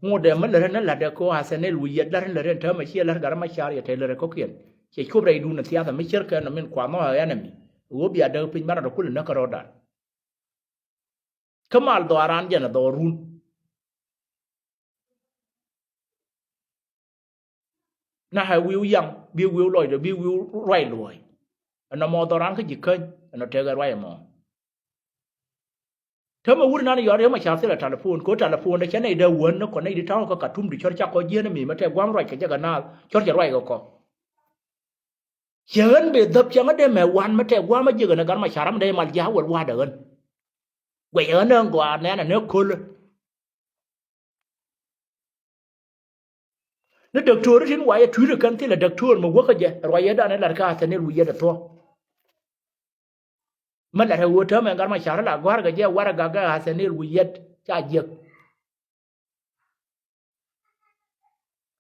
Ŋot dee mi lät ni la̱tdɛ kɛ ɣöö Athanil Wi̱i̱ Yɛt la̱t ni lät in täämɛ ciɛ la̱t Gat Macar yɛ te lät kɔ̱kiɛn. Cɛ cop rɛydun in thiath a mi cär kɛ nɔ min kuath nɔ ɛ enemy. Ɣöö bia däk piny banɛ tɔ kulɛ näk kärɔ̱dan. Kä mal dhɔaran jɛn a dhɔrun. Na ɛ wi̱i̱ yaŋ bi wi̱i̱ lɔcdɛ bi wi̱i̱ ruac luɔ̱ɔ̱c. Ɛn nɔmɔ dhɔran kä ji̱ käny ɛn nɔ tekɛ ruac ɛmɔ. Täämɛ wur nan yɔr yɛ ma ca thilɛ telephone kɛ telephone dee cɛ nɛy dee wän ni kɔ nɛy di ta̱a̱ kä Katum di cɔr ca kɔ jiɛn mi mɛ tɛ gua̱a̱m ruac kɛ jɛ kɛ naath cɔr cɛ ruac kɛ kɔ. Cɛ ɣän bɛ dhäp cɛ ŋä dee mɛ wan mɛ tɛ gua̱a̱mä jiäk ɛn ɛ Gat Macar ram dee mal jia̱a̱k wäl wa̱a̱dɛ ɣän. Guɛc ɣän ɛ ŋɔaar nɛn ɛ nɛ ko̱lä. Ni däktöör tin wayɛ tui̱t ɛ kɛn thilɛ däktöör mɛ wäkä jɛ ruacɛ dan ɛ lat kä Athanil Wi̱i̱ Yɛt ɛ thuɔ̱k. Mä lat ɛ ɣöö täämɛ Gat Macar la gɔ̱a̱r kɛ jɛ warɛ gak ɛ Athanil Wi̱i̱ Yɛt ca jiäk.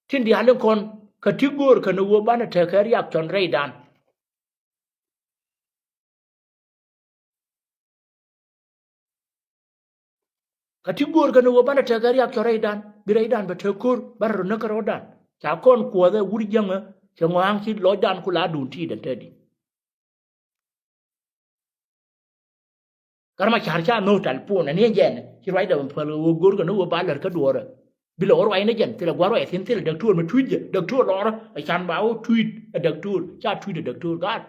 Tin diaal in kɔn kä ti göör kɛn ɣöö banɛ tekɛ riak cɔn rɛydan. Kä ti göör kɛn ɣöö banɛ tekɛ riak cɔn rɛydan bi rɛydan bɛ te ko̱r banɛ rɔ näk kärɔ̱dan. Ca kɔn kuɔth ɛ wur jiäŋä cɛ ŋɔa̱a̱ŋ ci lɔcdan ku la duun ti̱i̱t ɛn te di. Gat Macar ca nhök telephone ɛn i̱ jɛn ci ruacdɛ bɛ päl ɣöö go̱rkɛ ni ɣöö ba lär kä duɔ̱ɔ̱rä. Bi lɛ ɣöö ruac ni jɛn thilɛ gua̱r ruac thi̱n thilɛ däktöör mi tui̱cdɛ däktöör lɔrä ɛ can ba ɣöö tui̱t ɛ däktöör ca tui̱t ɛ däktöör gaat.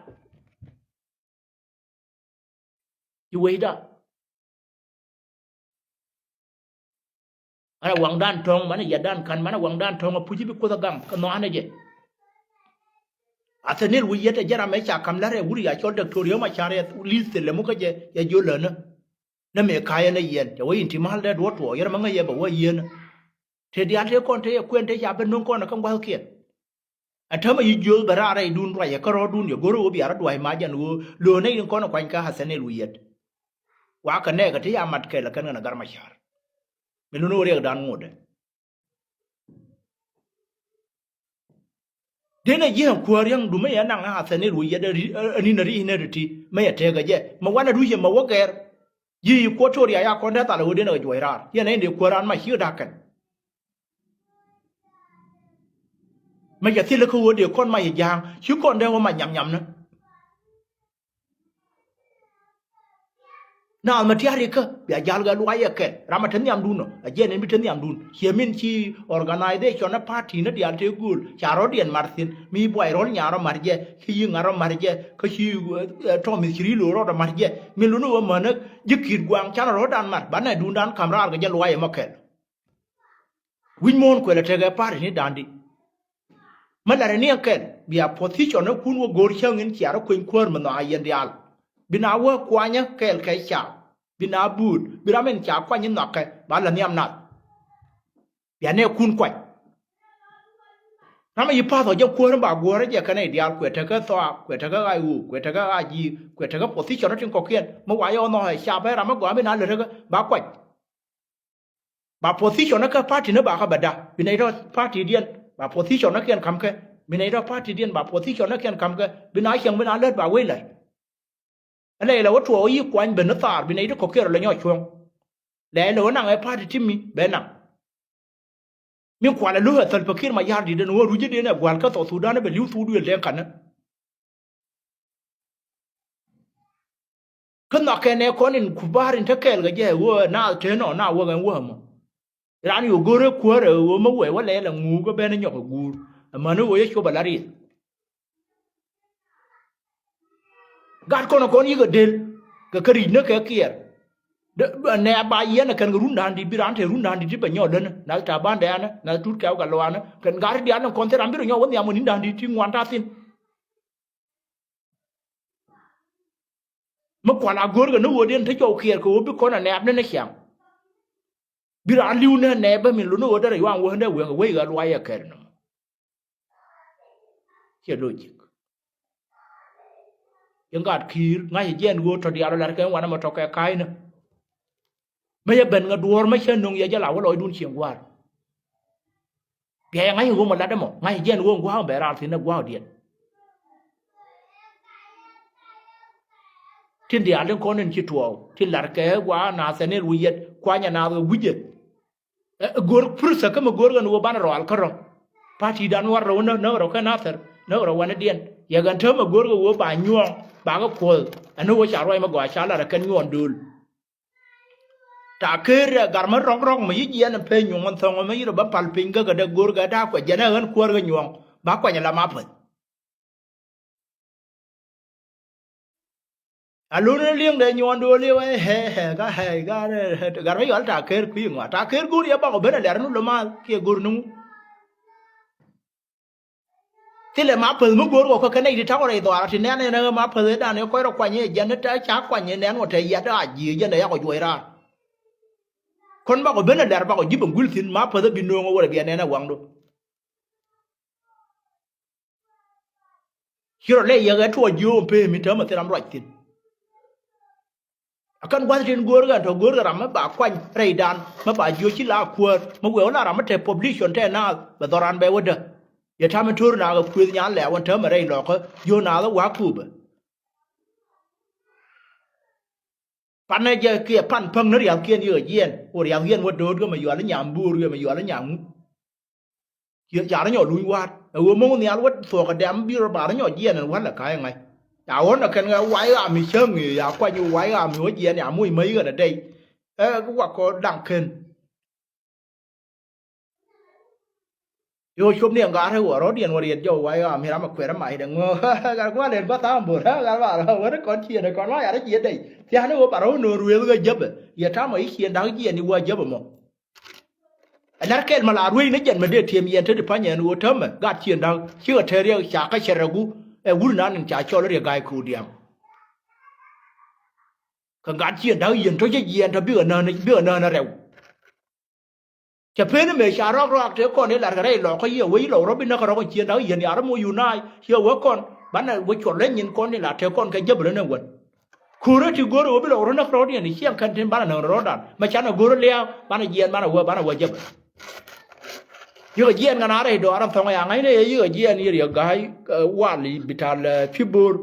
Ci wecda. Manɛ waŋdan tɔ̱ŋ, manɛ yatdan ka̱n, manɛ waŋdan tɔ̱ŋ a puc i̱ bi kuoth a gaŋ kä nhɔaanɛ jɛ. Athanil Wi̱i̱ Yɛt ɛ jɛ ram ɛ ca ka̱m la̱rɛ wur ya cɔl däktöör yɛ ma ca̱r yɛ li̱th thilɛ muk kä jɛ yɛ jiö länä. Nä mëë ka̱yä nä yɛn cɛ wä in ti mal dee duɔ̱t tuɔɔk yɛn ɛ mä ŋäc yɛ bɛ wä yieenä. Te diaal tëë kɔn tëë yɛ kuɛn tëë ca ben no̱ŋ kɔn ɛ kä gua̱thkiɛn. Ɛ täämɛ yi jiöth bɛ raar rɛydun ruacɛ kärɔ̱dun yɛ go̱rä ɣöö bia rɔ dua̱c mac ɛn ɣöö lo̱o̱ nɛy tin kɔn ɛ kuany kä Athanil Wi̱i̱ Yɛt. Wakä nɛɛkɛ ti ya mat kɛl ɛ kɛn kɛn ɛ Gat Macar. Mi lun ɣöö riɛkdan ŋotdɛ. Denɛ ji̱ ɛn kuäär yäŋ dumä yɛ naŋ ɛ Athanil Wi̱i̱ Yɛt ɛ ri, ɛ, ɛ ni̱n ɛ ri inɛ ri ti mɛ yɛ tëëkɛ jɛ. Mɛ wanɛ duc yɛ mɛ wä gɛɛr. Ji̱ Equatoria ya kɔn dee thal ɛ ɣöö denɛ kɛ juɔc raar. Yɛn ɛ in dee kuäär raan mac cikɛ da̱k kɛn. Mɛ cɛ thilɛ kä ɣöö dee kɔn mac ɛ ja̱a̱ŋ ci kɔn dee wä mac nyam nyam ni. Naath mɛ tia̱r ikä bia ja̱l gɛ luac ɛ kɛl ram ɛ te nhiamdun ɔ ɛ jiɛn in bi te nhiamdun. Ciɛ min ci organization ɛ party ni diaal te gööl ca rɔ̱diɛn mar thi̱n mi buay rɔ̱l nyaar ɔ mar jɛ kä yi̱ ŋa̱r ɔ mar jɛ kä ci, eh, tɔ̱ mi̱th ci ri̱i̱l ɣöö rɔɔd ɔ mar jɛ. Min luni ɣöö mänä ji̱ ki̱t gua̱a̱ŋ canɛ rɔ̱dan mar banɛ duundan ka̱m raar kɛ jɛ luac ɛ mɔ kɛl. Wi̱c muɔ̱ɔ̱n kuɛl ɛ tekɛ party ni da̱a̱n di. Mä la̱rɛ ni ɛn kɛl bia position ɛ kun wä go̱o̱r cäŋ in cia rɔ kueny kuäär mi nhɔaak yɛn diaal. Bi na wä kuanyä kɛɛl kɛ ca bi na buut bi ram in ca kuany in nhɔakɛ ba la nhiam nath. Bia nɛ kun kuany. Ram in yi pa̱th ɔ jɛ kuäär in ba guɔ̱ɔ̱r ɛ jɛ kɛn ɛ diaal kuɛ tekɛ thɔaak kuɛ tekɛ ɣac ɣöö kuɛ tekɛ ɣac ji̱ kuɛ tekɛ position ɔ tin kɔ̱kiɛn mi wa yɛ ɣä nhɔaak ɛ ca bɛ ram in gɔaa mi na lät ɛ ba kuany. Ba position kä party ni ba kä bɛ da bi nɛy tɔ party diɛn ba position kiɛn ka̱m kɛ bi nɛy tɔ party diɛn ba position kiɛn ka̱m kɛ bi na cieŋ bi na lät ba wec lät. Lɛ ilɛ wä tuɔɔk yi kuany ben ni thaar bi nɛy ti kɔ̱kiɛn rɔ lɛ nyɔk cuɔ̱ŋ. Lɛ ilɛ wä naŋ ɛ party ti mi bɛ naŋ. Min kualɛ lo̱k ɛ Salva Kiir Mayardit ɛn ɣöö rucädiɛn ɛ gua̱l kä South Sudan ɛ bɛ li̱w thuk duël tɛn ka̱nä. Kä nhɔakɛ nɛ kɔn in kuba̱a̱r in te kɛɛl kɛ jɛ ɛ ɣöö ɛ naath te nɔ na wäk ɛn wäk ɛmɔ. Raan yo̱o̱ go̱r ɛ kuäär ɛ ɣöö mä wɛy wä lɛɛl ɛ ŋuuk ɛ ben ɛ nyɔk ɛ guur. Ɛmäni ɣöö yɛ cop ɛ la riɛth. Gat kɔn kɔn yikɛ del kɛ kɛ ri̱c ni kɛ kiɛɛr. Nɛ ba yɛn kɛn kɛ run da̱a̱n di̱t bi raan te run da̱a̱n di̱t ti bɛ nyɔɔl länä nath ta̱a̱ ba̱ndɛ̈ɛ̈nä nath tut kɛw kɛ luaanä kɛn gat ti diaal ni kɔn thil ram bi rɔ nyɔɔl wä nhiam wä ni̱n da̱a̱n di̱t ti ŋuan ta̱a̱ thi̱n. Mi kual a go̱o̱rkɛ ni ɣöödiɛn te cɔw kiɛɛr kɛ ɣöö bi kɔn ɛ nɛɛp ni ni ciaŋ. Bi raan li̱w ni ɛ nɛɛp bä min lo̱n ni ɣöö derɛ yuan wä ni dee wek ɛ wec ɣä luay ɛ kɛɛr ni mɔ. Ciɛ logic. Yɛn gat ki̱i̱r ŋa̱c jiɛn ɣöö tɔ diaal ɔ la̱r kɛ wanɛ mɔ tɔ kɛ ka̱a̱cnä. Mä yɛ ben ŋä duɔ̱ɔ̱r mä cä nöŋ yɛ jɛ la wä lɔcdun cieŋ gua̱a̱r. Bia yɛ ŋa̱c ɣöö mɔ lat ɛmɔ ŋa̱c jiɛn ɣöö ŋua̱a̱k bɛ raar thi̱n ɛ gua̱a̱k diɛn. Tin diaal tin kɔn in ci tuɔɔk tin lar kɛ gua̱a̱k naath ɛn el wi̱i̱ yɛt kuanyɛ naath kɛ wi̱cɛ. Ɛ, go̱r pursa kä mi go̱r ɣän ɣöö banɛ rɔal kärɔ̱. Pati̱i̱dan war rɔw näk, näk rɔw kä Nathɛr, näk rɔw wanɛdiɛn. Yɛ ɣän täämɛ go̱r ɣä ɣöö ba nyuɔ̱ɔ̱ŋ, ba kɛ kuɔth. Ɛn ɣöö ca ruac mi gɔaa ca lar ɛ kɛn nyuɔ̱ɔ̱ŋ dööl. Ta̱a̱ ker ɛ gar mi rɔk rɔk mi yi jiɛn ɛ pee nyuɔ̱ɔ̱ŋ thɔŋ mi yi rɔ bä pal piny kä kɛ dee go̱r kɛ ta̱a̱ kuɛ jiɛn ɛ ɣän kuäär kɛ nyuɔ̱ɔ̱ŋ. Ba kuany ɛ la ma päth. A lun ni liŋ dee nyuɔn duɔl iwɛ hɛ hɛ ka hɛ ka gar mi yual ta̱a̱ ker kui̱ ŋuan ta̱a̱ ker go̱r yɛ bakɔ ben a lɛr ni lomaal kiɛ go̱r ni ŋu. Thilɛ ma päth mi go̱r kɔ kä kɛ nɛy ti ta̱kɔ rɛy dhɔaarä ti nɛn ɛn ɛ ma päth ëëdan ɛ kɔc rɔ kuany ɛ jɛn ni te ca kuany ɛ nɛn ŋɔ te yat a jiëë jɛn ɛ yakɔ juɔc raar. Kɔn bakɔ ben a lɛr bakɔ ji̱ ben guil thi̱n ma päth ɛ bi nööŋ ɛ wä rɛ bia nɛn ɛ waŋdu. Ci rɔ lɛ yɛk ɛ tuɔɔk jiöök ɛn pee mi täämɛ thil ram ruac thi̱n. A kɛn gua̱th tin go̱o̱rkɛ ɛn tɔ go̱o̱rkɛ ram mi ba kuany rɛydan mi ba jiöök ci la kuäär mi wëë wä la ram mi te population te naath bɛ dhɔran bɛ wädä. Yɛ ta̱a̱ mi to̱r naak ɛ kuëth nyan lɛɛw ɛn täämɛ rɛy lɔkä jiöök naath ɛ wa̱a̱ kuupɛ. Panɛ jɛ kiɛ pan päŋ ni riathkiɛn yikɛ jiɛɛn wä riathkiɛn wä do̱o̱t kɛ mɛ yual inyam buur kɛ mɛ yual inyam ŋu. Ciɛ car nyɔ luny wa̱a̱t ɛ ɣöö mo̱ŋ nhial wä thuɔ̱k kɛ dɛm bi rɔ bar nyɔ jiɛɛn ɛn wa̱lɛ ka̱a̱c ŋa̱c. Ya ɣɔ̱n ɛ kɛn kɛ wa̱i̱ ɣaam i̱ cäŋ i̱ ya kuany i̱ wa̱i̱ ɣaam i̱ wä jiɛɛn ya moc mäc ɣän ɛ dɛy. Ɛ wakɔ daŋ ken. Yo cop ni ɛŋ gaat rɛ wä rɔ̱diɛn wä riɛt jɔw wa̱i̱ ɣaam i̱ ram ɛ kuɛr ɛ mac dɛ ŋö. Gat gua̱l ɛn gua̱th tha̱a̱ŋ bo̱r gat ba rɔ wä ni kɔn ciëën ɛ kɔn wa̱i̱ gat ɛ ciëën dɛy thia̱a̱n i̱ wä ba rɔ̱ wä no̱o̱ŋ ruëëth ɣä jäpɛ yɛ ta̱a̱m ɔ i̱ ciëën da̱k jiɛɛn i̱ wä jäpɛ mɔ. Ɛ lar kɛl mɛ la ruëëc ni jɛn mɛ dee tiɛm yɛn te ti pa̱ny ɛn ɣöö täämɛ gat ciëën da̱k cikɛ te riɛk ca kä cɛ rɛku. Ɛ wur nan in ca cɔl riɛk ga̱a̱c ko̱o̱r diaam. Kɛ gat ciëën da̱k yɛn tɔ̱ cä jiɛɛn tɔ̱ bikɛ nään bikɛ nään rɛw. Cɛ pen mëë ca rɔk rɔak te kɔn i̱ lar kɛ rɛy lɔk kä yiëë wec i̱ lɔk rɔ bi näk kɛ rɔk in ciëën da̱k yɛn ya̱r mɔ yun naai ciɛ wek kɔn banɛ wec cuɔl leny in kɔn i̱ la te kɔn kɛ jäp rɛ nɛ wän. Ko̱rä ti go̱rä ɣöö bi lɔ run näk rɔɔdiɛn i̱ ciɛŋ kɛn tin banɛ näk rɔɔdan mɛ canɛ go̱rä lia̱a̱ banɛ jiɛɛn banɛ wä banɛ wä jäpɛ. Yikɛ jiɛɛn ŋän a rɛy dɔaar ɛn thɔŋ ya ŋa̱cnɛ yɛ yikɛ jiɛɛn yir yɛ ga̱a̱c wal bital pi̱ bo̱o̱r.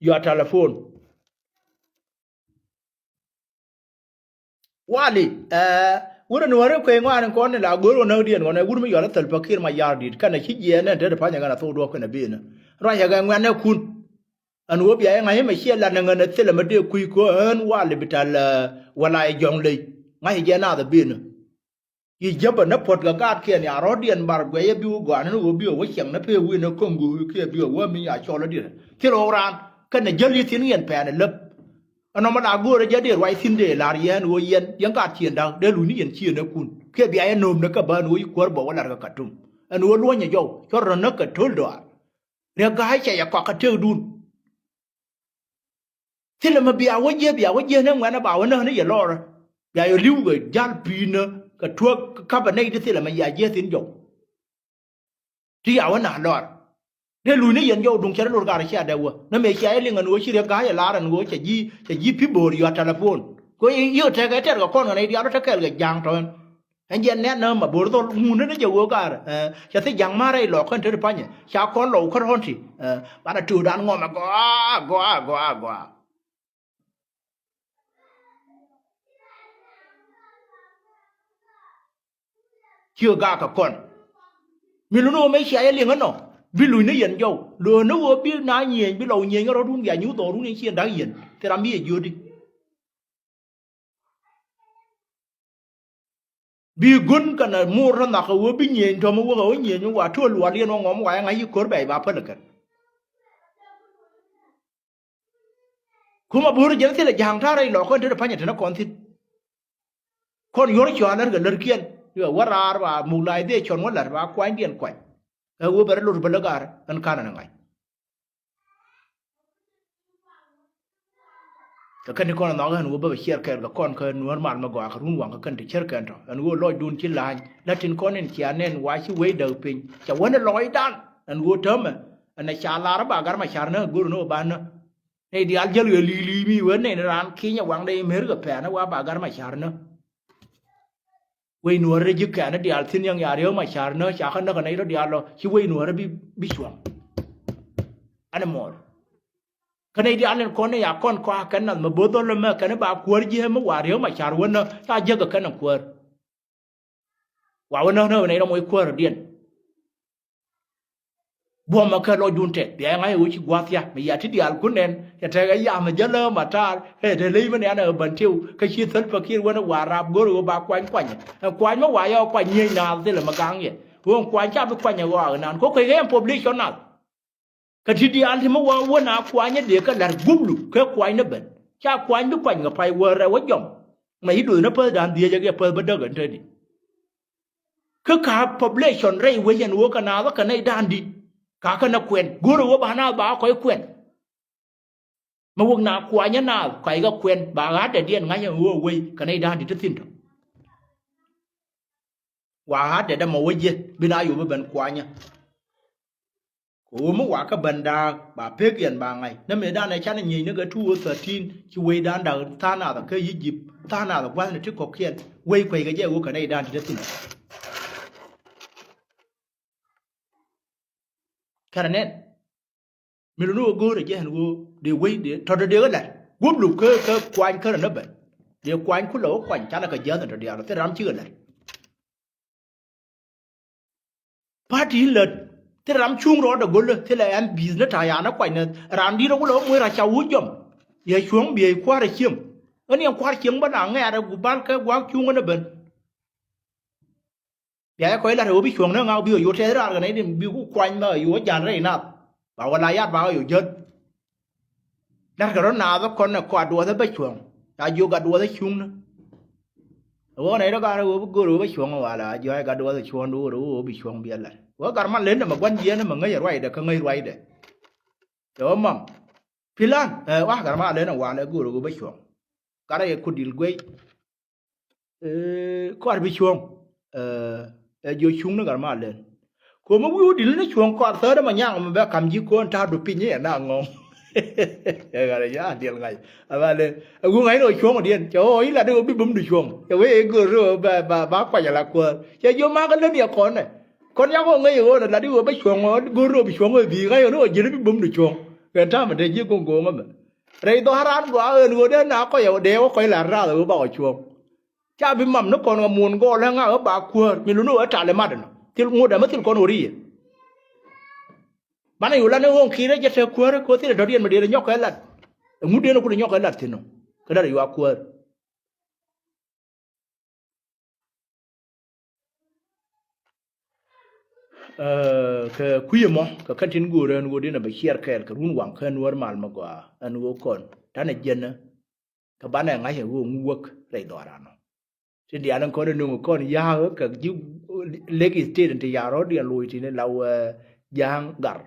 Yua telephone. Wali ɛ wurɛ ni wä ri kuey ŋɔaani kɔn ni la go̱o̱r wä näkdiɛn ɣɔn ɛ wur mi yɔl ɛ thäl pakir ma yar di̱t kɛnɛ ci jiɛɛn ɛn te ti panyɛ kɛnɛ thok duɔ̱k kɛnɛ bi̱i̱nä. Ruacɛ kɛ ŋuɛ̈tnɛ kun. Ɛn ɣöö bia yɛ ŋa̱c mɛ ciɛ lat ni ŋän ɛ thilɛ mɛ dee kui̱ kɔ ɣän wali bi tal wala yɛ jɔ̱ŋ ley. Ŋa̱c jɛ naath ɛ bi̱i̱nä. I̱ jäpä ni puɔ̱t kɛ gaatkiɛn ya rɔ̱diɛn bar guɛcä bi wä gɔaa ni ɣöö bi wä ciɛŋ ni pee wi̱i̱ ni ko̱ŋ gööki kiɛ bi wä mi ya cɔl ɛ diɛn thil ɣɔw raan kɛnɛ jäl i̱ thi̱n ɣiɛn pɛɛn ɛ läp. Ɛnɔmɔ la go̱o̱rä jɛ dee ruac thi̱n dee lar yɛn ɣöö yɛn yɛn gaatkiɛn da̱k dee luc ni yɛn ciëënäkun kiɛ bia yɛ nöömnä kɛ bä ɛn ɣöö i̱ kuäär bä wä lar kɛ Katum ɛn ɣöö luɔ̱nyɛ jɔw cɔr rɔ̱nä kɛ to̱l dɔaar. Riɛk ga̱a̱c cɛ yɛ kɔak kɛ tëkdun. Thilɛ mɛ bia wä jiɛ bia wä jiɛ ni ŋuɛ̈nä ba wä näk ni yɛ lɔrä. Bia yɛ li̱w kɛ jal pi̱i̱nä kɛ tuäk kä kapɛ nɛy ti thilɛ mɛ ya jiɛ thi̱n jɔw. Ti ya wä na lɔr. Dee luc ni yɛn jɔw duŋ cɛ ri lor kar cia dee wä ni mëë cia yɛ liŋ ɛn ɣöö ci riɛk ga̱a̱c ɛ lar ɛn ɣöö cɛ ji̱ cɛ ji̱ pi̱ bo̱o̱r yɔ̱a̱ telephone. Kɛ yikɛ tɛkɛ tɛr kɛ kɔn kɛ nɛy diaal wä te kɛɛl kɛ ja̱a̱ŋ tɔ̱ ɛn. Ɛn jɛ nɛn näämɛ bo̱r dhɔl ŋun ni ni jɛ ɣöö gaar. Cɛ thi ja̱ŋ ma̱a̱r rɛy lɔk kän te ti pa̱nyɛ ca kɔn lɔw kä rɔ̱n ti. Banɛ töödan ŋɔmɛ gɔaa gɔaa gɔaa gɔaa. Ciö gak kɛ kɔn. Mi luni wä mɛ cia yɛ liŋ ɛnɔ. Bi luny ni yɛn jɔw. Lo̱o̱n ni wä bi na nyieny bi lɔw nyieny kä rɔ̱dun bia nyuth dhɔrun in ci yɛn da̱k yɛn. Thil ram bi yɛ jiötdi. Bi gun kɛnɛ mur rɔ nhak kɛ wä bi nyieny tɔm wä kɛ wä nyieny wä wa tuɔl wal yɛn wä ŋɔm wa yɛ ŋa̱c yi ko̱r bɛy ba päl kɛn. Kumɛ bo̱o̱r jɛn thilɛ ja̱a̱ŋ ta̱a̱ rɛy lɔɔk kɔn tetdä pa̱nyɛ tetnä kɔn thi̱n. Kɔn yuɔr cua̱a̱n lär kɛ lärkiɛn. Yɛ wä raar ba muk la̱a̱c dhieec cɔn wä la̱t ba kuanydiɛn kuany. Ɛ wä bɛ rɔ lot bä lä ga̱a̱r ɛn ka̱n ɛn ɛ ŋa̱c. Kɛ kɛn ti kɔn ɛ nhɔk ɛn wä bä bɛ ciɛɛr kɛɛl kɛ kɔn kä nuäär mal mɛ gɔaa kɛ run waŋ kɛ kɛn ti cär kɛn tɔ ɛn wä lɔcdun ci la̱a̱ny. La̱t tin kɔn in cia nɛn wa ci wecdä piny cɛ wänɛ lɔcdan ɛn wä täämɛ. Ɛn ɛ ca lar ba gar ma car nä go̱r nä wä ba nä. Nɛy diaal jäl ɣä li̱i̱li̱i̱ mi wee nɛn raan ki̱ny ɛ waŋdɛ i̱ me̱r kɛ pɛ̈ɛ̈n ɛ wa ba gar ma car nä. Wec nuɔ̱ɔ̱r rɛy ji̱ kɛ̈ɛ̈n diaal thi̱n yɛŋ ya riäk ma car nä ca kä näk ɛ nɛy rɔ diaal lɔ ci wec nuɔ̱ɔ̱r bi bi cuɔ̱ŋ. Ɛn ɛ muɔɔr kä nɛy diaal in kɔn ni ya kɔn kɔak kɛn nath mɛ bo̱o̱th dhɔl ɛmɛ kɛn i̱ ba kuäär ji̱ ɛmɛ wa riäk ma car wä nä ca jiäk ɛ kɛn ɛ kuäär. Wa wä näk näk nɛy rɔ moc kuäärdiɛn. Buɔ̱mɛ kɛ lɔcdun tɛth bia yɛ ŋa̱c ɛ ɣöö ci gua̱a̱th thia̱k mi ya ti diaal kun nɛn. Cɛ tɛk ɛ yam ɛ jäl ɛ matar ɛ te ley mi nɛn ɛ bän tiw kä ci thäl pekir wän ɛ wa rap go̱r ɛ ɣöö ba kuany kuanyɛ. Ɛ kuany mi wa yɛ ɣä kuany nyiec naath thilɛ mi ga̱ŋ yɛ ɣöö kuany ca bi kuany ɛ ɣɔaa ɛ nan ko̱ kuec kɛ yɛn population nath. Kä ti diaal ti mi wä wä na kuany ɛ dee kä la̱r guplu kɛ kuany ni ben ca kuany bi kuany kɛ pay wä rɛw wä jɔm. Mɛ ci duth ni päth da̱a̱n dhieec ɛ kɛ päth bä däk ɛn te di. Kä ka population rɛy wec ɛn ɣöö kɛ naath kä nɛy da̱a̱n di ka kä nɛ kuɛn go̱o̱rɛ ɣöö ba naath ba kɔc kuɛn. Mɛ wek na kuanyä naath kɔc kɛ kuɛn ba ɣa̱a̱t dɛ diɛn ŋa̱c ɛn ɣöö wec kɛ nɛy da̱a̱n di ti thi̱n tɔ. Wa ɣa̱a̱t dɛ dɛ mɛ wec jɛ bi na yop ben kuanyä. Kɛ ɣöö mi wakä ben da̱a̱k ba pek yɛn ba ŋa̱c ni mëëdan ɛ canɛ nyiecni kɛ two thousand thirteen ci wecdan da̱k tha̱a̱ŋ nath kä Egypt tha̱a̱ŋ nath gua̱thni ti kɔ̱kiɛn wec kueckɛ jɛ ɣöö kɛ nɛy da̱a̱n ti te thi̱n. Kɛnɛ nɛn mi luni ɣöö go̱o̱rɛ jɛ ɛn ɣöö dee wec dee tɔ̱tɔ dee ɣä la̱t guɔ̱p luk kä kä kuany kärä ni ben dee kuany kulɛ ɣä kuany canɛ kɛ jiäth ɛn tɔ diaal ɔ thil ram cikɛ la̱t. Party in lät thilɛ ram cuŋ rɔɔdɛ go̱lä thilɛ ɛn bi̱i̱th ni ta̱a̱ ya̱a̱n ɛ kuany ni raan di̱t ɛ wulɛ ɣä muec rac ca wut jɔm. Yɛ cuɔ̱ŋ biɛy kua̱r ɛ cieŋ ɣän yɛn kua̱r cieŋ bä na ŋɛ̈ɛ̈r ɛ gup bal kɛ gua̱a̱k cuŋ ɣän ɛ ben. Bia yɛ kɔc lat ɛ ɣöö bi cuɔ̱ŋ ni ŋa̱k bi ɣä yo̱o̱ tɛth raar kɛ nɛy dim bi ku kuany bä ɣä yo̱o̱ ɛ ja̱l rɛy nath. Ba wä la yat ba ɣä yo̱o̱ jäl. La̱rkɛ rɔ̱ naath ɛ kɔn ɛ kɔaduɔth ɛ bä cuɔ̱ŋ ca jiök gatduɔth ɛ cuŋni. Ɛ wä nɛy rɔ gat rɔ ɣöö bi go̱r ɣöö bä cuɔ̱ŋ ɛ wal a jiɔ̱ɔ̱c gatduɔth ɛ cuɔ̱ŋ do̱r ɣöö bi cuɔ̱ŋ biɛ la̱t wä gat man len ɛmɛ gua̱n jiɛɛn ɛmɛ ŋäc ɛ ruacdɛ kä ŋäc ruacdɛ. Cɛ wä mam pilan ɛ wä gat man len ɛ wal ɛ go̱r ɣöö bä cuɔ̱ŋ. Gat rɔ yɛ kut dil guey. Ee, kɔr bi cuɔ̱ŋ. Ee, ɛ jiɔ cuŋ ni gat mal den. Ko̱mä wi̱i̱ wä dil ni cuɔ̱ŋ kɔr thäärä ma nyaŋ mɛ bɛ kam ji̱ ko̱n ta̱a̱ du piny iɛ na ŋɔ̱ŋ. Ɛ gat ɛ ya diɛl ŋa̱c a mal den. Ɛ wi̱i̱ ŋa̱c ni ɔ cuɔ̱ŋ diɛn cɛ ɣɔɔ i̱ lat i̱ ɣöö bi bum du cuɔ̱ŋ cɛ wee i̱ gör ri ɣöö ba ba ba kuac ala kuäär cɛ jiɔ makä lät yɛ kɔn ɛ. Kɔn yak ɣɔɔ ŋäc i̱ ɣöö lat i̱ ɣöö bä cuɔ̱ŋ ɣöö gör ri ɣöö bi cuɔ̱ŋ ɣöö bi̱i̱ ŋa̱c ɣöö ni ɣöö ji̱n bi bum du cuɔ̱ŋ. Kɛ ta̱a̱ mɛ te ji̱ go̱ŋ go̱ŋä mɛ. Rɛy dhɔaran gɔaa ɣän ɣöö dee na kɔc ɛ dee wä kɔc la rath ɛ ɣöö ba ɣɔɔ cuɔ̱ŋ. Ca bi mam ni kɔn ɛ muɔ̱ɔ̱n gɔɔl ɛ ŋa ɛ ba kuäär mi luni ɛ tal ɛ mat ɛnɔ thil ŋot ɛmɛ thil kɔn ɣöö ri yɛ. Banɛ yo̱o̱ lan ɛ ɣöö ki̱i̱rɛ jɛ te kuäärä kɛ ɣöö thil ɛ dɔ̱diɛn mi dee rɛ nyɔk kɛ lat. Ɛ ŋut dee ni kun ɛ nyɔk kɛ lat thi̱n ɔ kɛ lat ɛ yua kuäär. Ee, kɛ kui̱ ɛmɔ kɛ kɛn tin go̱o̱rä ɛn ɣöö din ɛ bɛ ciɛɛr kɛɛl kɛ run waŋ kä nuäär mal mi gɔaa ɛn ɣöö kɔn tanɛ jiɛnä. Kɛ banɛ ŋa̱c ɛ ɣöö ŋu wäk rɛy dhɔaran ɔ. Tin diaal in kɔn in nöŋ kɔn ya̱a̱k kɛ ji̱ Lake State in ti ya̱a̱ rɔ̱diɛn loc tin in la wee ja̱a̱ŋ gar.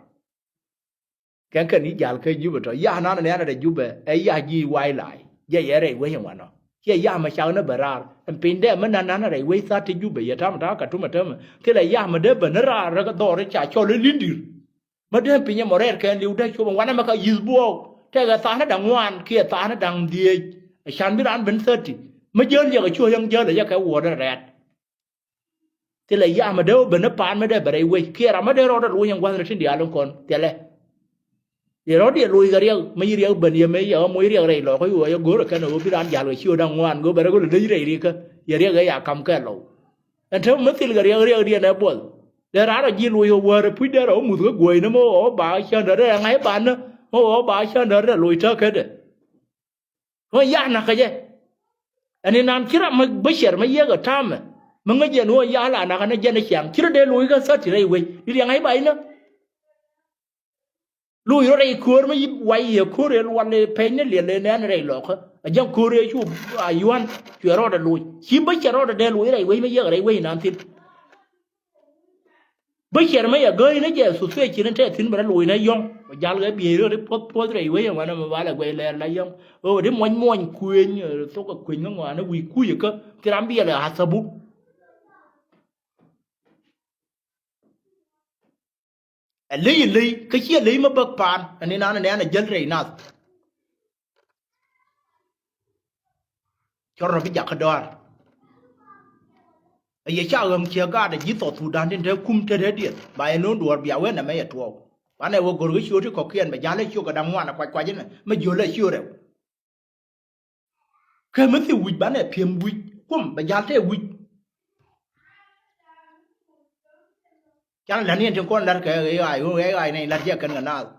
Kɛn kɛn i̱ jal kä Jubɛ tɔ ya̱a̱ nan ni an rɛy Jubɛ ɛ ya̱a̱ ji̱ wa̱i̱ la̱a̱c jɛ yɛ rɛy wec in wanɔ. Ciɛ ya̱a̱ mɛ cak ni bɛ raar ɛn piny dee mi nan nan rɛy wec tha̱a̱t ti Jubɛ yɛ ta̱a̱m ta̱a̱ kä tumɛ tämɛ thilɛ ya̱a̱ mɛ dee bɛ ni raar rɛ kä dhɔr i̱ ca cɔl i̱ li̱ndi̱r. Mä dee piny ɛmɔ rɛɛr kɛn li̱w dee cuɔp ɛn wanɛ mɛ ka yi̱th buɔɔk tɛkɛ tha̱a̱n da̱ŋ ŋuan kiɛ tha̱a̱n da̱ŋ dhieec. Ɛ can bi raan ben thirty mä jäl yɛ kɛ cuɔ yäŋ jäl ɛ yɛ kɛ wuɔ̱ɔ̱r rɛɛt. Thilɛ yam ɛ dee wä ben ni paan mi dee bɛ rɛy wec kiɛ ram mi dee rɔɔdɛ lo̱c ɛn gua̱thni tin diaal in kɔn thilɛ. Yɛ rɔɔdiɛn lo̱c kɛ riɛk mi ci riɛk ben yɛ mëë yɛ ɣä moc riɛk rɛy lɔɔk kä yuɔɔc ɛ go̱o̱r ɛ kɛn ɛ ɣöö bi raan ja̱l kɛ ci ɣöö da̱ŋ ŋuan go̱o̱r bɛ rɛk ɣöö lɛ lec rɛy rikä yɛ riɛk ɛ ya kam kɛ lɔw. Ɛn te mi thil kɛ riɛk riɛk diɛn ɛ buɔth. Dee raar ɔ ji̱ loc ɔ wäär ɛ puc dee rɔ muth kä guɔ̱cni mi ɣɔw ba cändä rɛ ŋa̱c banä mi ɣɔw ba cändä rɛ loc täkädɛ. Ɣän ya̱a̱ nakä jɛ. Ɛn inan ci ram mi bäcɛr mi yiëk ɛ ta̱a̱mɛ mi ŋäc jɛn ɣän ya̱a̱ la nakä ni jɛn ɛ ciaŋ ci rɔ dee loc kä thäti rɛy wec di riɛŋ ŋa̱c banä. Loc rɔ rɛy köör mi wac yɛ köör ëë luɔl ëë pɛny ni liɛl ëë nɛn rɛy lɔkä. A jäŋ köör ëë cu a yuan cuɛ rɔɔdɛ loc ci bä cɛ rɔɔdɛ dee loc rɛy wec mi yiëk rɛy wec inan thi̱n. Bä cɛr mi yɛ gääc ni jɛ thuthɛ ci ni tɛ thi̱n bɛ rɛ loc ni yɔ̱ŋ. Bɛ jal kɛ biey röt i̱ puɔth puɔth rɛy wec iŋuan ɛmɛ ba lɛ guɛc lɛɛr la yɔ̱ŋ. Ɣöö di muɔny muɔny kueny thok kɛ kueny kä ŋuan i̱ wi̱i̱ kuc ikä. Thil ram biɛl ɛ a thabu. Ɛ ley ɛ ley kä ciɛ ley mi bäk paan ɛn inan ɛn ɛn ɛ jäl rɛy nath. Cɔr rɔ bi jakä dɔaar. Ɛ yɛ ca ɣäŋ ciɛ gaat ɛ ji̱ thɔɔk thukdan tin te kum te rɛdiɛn ba yɛ no̱o̱ŋ duɔ̱ɔ̱r bia wen ɛmɛ yɛ tuɔɔk. Banɛ wä go̱r kä ciöt ti kɔ̱kiɛn bɛ ja̱l ɛ ciök kɛ da̱ŋ ŋuan ɛ kuac kuac inɛ mi jiöl ɛ ciöt rɛw. Kɛ mi thil wi̱c banɛ pi̱em wi̱c kum bɛ ja̱l tɛ wi̱c. Can la̱t ni ɛn tin kɔn la̱t kɛ ɣɛy ɣa̱a̱y ɣöö ɣɛy ɣa̱a̱y nɛy la̱t jɛ kɛn kɛ naath.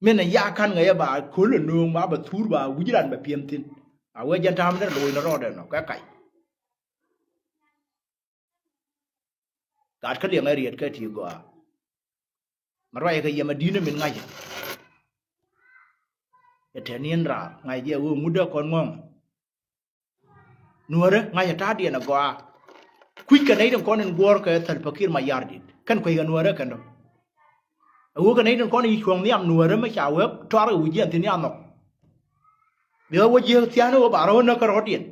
Min ɛ ya ka̱n ɣɛy ɛ ba köl ɛ nööŋ ba bɛ thuur ba wi̱c ran bɛ pi̱em thi̱n. A wee jɛn ta̱a̱m dee loc ni rɔɔdɛ nɔ kɛ kac. Gat kä liɛŋ ɛ riet kɛ ti gɔaa. Ma ruacɛ kɛ yɛm ɛ di̱t ni min ŋa̱cɛ. Ɛ tɛn in raar ŋa̱c jɛ ɣöö ŋutdä kɔn ŋɔ̱ŋ. Nuäärä ŋa̱cä ta̱a̱diɛn agɔaa. Kui̱ckɛ nɛy tin kɔn in guɔ̱ɔ̱rkɛ Thalpakir Mayardit kɛn kueckɛ nuäärä kɛn dɔ̱. Ɛ ɣöö kɛ nɛy tin kɔn in cuɔ̱ŋ nhiam nuäärä mi ca wee tɔarkɛ wi̱c jiɛn thi̱n ya nhɔk. Bikɛ wä jiääk thia̱a̱n ɣöö ba rɔ̱ näk kä rɔ̱diɛn.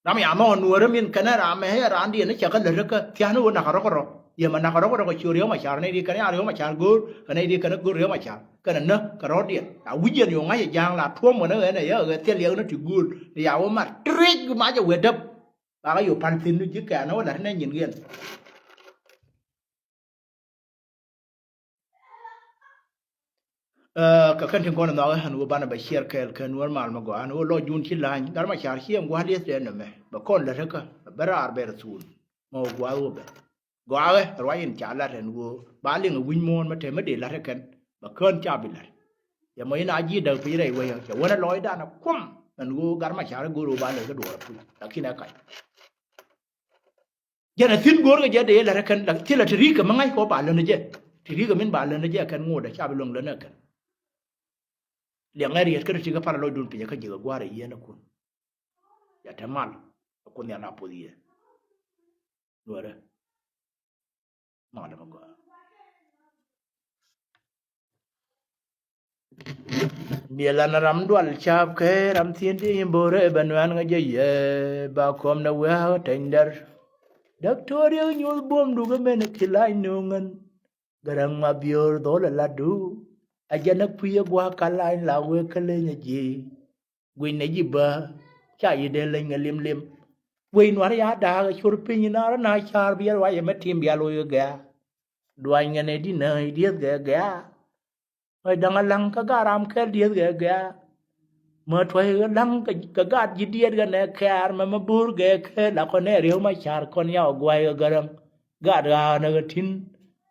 Ram ya nhɔk nuäärä min kɛnɛ ram mɛ ɛ raandiɛn ni cɛ kä lät kä thia̱a̱n ɣöö nakä rɔ̱ kä rɔ̱. Yɛ mɛ nakä rɔ̱ kä rɔ̱ kɛ ciö Riek Machar nɛy di kɛn ya Riek Machar go̱o̱r kɛ nɛy di kɛn go̱o̱r Riek Machar kɛn ɛ näk kɛ rɔ̱diɛn. A wi̱c yɛn yɛ ŋa̱c ɛ ja̱a̱ŋ la tuɔ̱m wänä ɣän ɛ yɛ ɣɛ thil yɛ ɣän ti gööl ni ya wä mat tëric mac ɛ wee däp. Bakɛ yɛ pan thi̱n ni ji̱ kɛ̈ɛ̈n ɛ wä la̱t ni nyin kiɛn. Ɛ, kɛ kɛn tin kɔn in nhɔakä ɛn ɣöö banɛ bɛ ciɛɛr kɛɛl kɛ Nuäär mal mi gɔaa ɛn ɣöö lɔcdun ci la̱ny Gat Macar ci ɛn gua̱a̱r li̱ethdɛ ɛn ɛmɛ bɛ kɔn lät kä bɛ raar bɛr thuun. Mɛ ɣöö gua̱a̱r ɣöö bɛ gɔaaɛ ruac in ca la̱t ɛn ɣöö ba liŋ ɛ wi̱c muɔ̱ɔ̱n mi te mi dee la̱t ɛ kɛn bɛ kään ca bi la̱t. Yɛ mɔ in a ji̱ däk piny rɛy wec ɛ cɛ wänɛ lɔcdan ɛ kuɔm ɛn ɣöö Gat Macar ɛ go̱o̱r ɣöö ba lät kä duɔɔr ɛ puc lakin ɛ kac. Jɛn a thi̱n go̱o̱rkɛ jɛ dee lät ɛ kɛn la thilɛ ti ri̱i̱kɛ mi ŋa̱ckɔ ba lät ni jɛ. Ti ri̱i̱kɛ min ba lät ni jɛ kɛn ŋo̱o̱dɛ ca bi luäŋ lät ni kɛn. Liɛŋɛ riet kä ti ti kä pal a lɔcdun piny kä ji̱ kɛ gua̱a̱r ɛ yieen ɛ kun. Ya te mal ɛ kun nhial a puɔth yieen. Nuäärä. Mal ɛ mi gɔaa. Biɛl an ram dual ca̱a̱p kɛ ram thi̱n ti in bo̱rɛ bɛ nuan ŋä jɛ yɛ ba kɔm na wee a tɛny dɛr. Daktori nyuth buɔm dukɛ men ki la̱ny no̱o̱ŋän. Gäräŋ ma biöör dhol ɛ latdu. A jɛn a kui̱ ɛ gua̱a̱k ka la̱ny la wee kä leny ɛ ji̱. Gui̱ny nɛ ji̱ bä ca yi̱ dee leny ŋä lim lim. Wec nuar ya da̱a̱k ɛ cor piny in ar na ca̱a̱r biɛl wa yɛ mɛ tim bial wec ɛ gɛ̈a. Duany ŋɛ nɛ di nääc dieth gɛ gɛ̈a. Ɣöö da̱ŋ a la̱ŋ kä gaat ram kɛl dieth gɛ gɛ̈a. Mä tuɔ̱c ɣä la̱ŋ kɛ gaat ji̱ dieth gɛ nɛ kɛɛr mɛ mä bo̱o̱r gɛ kɛl a kɔn nɛ Riek Macar kɔn yaw gua̱a̱c ɣä Gäräŋ. Gaat ɣa̱a̱n ɣä ti̱n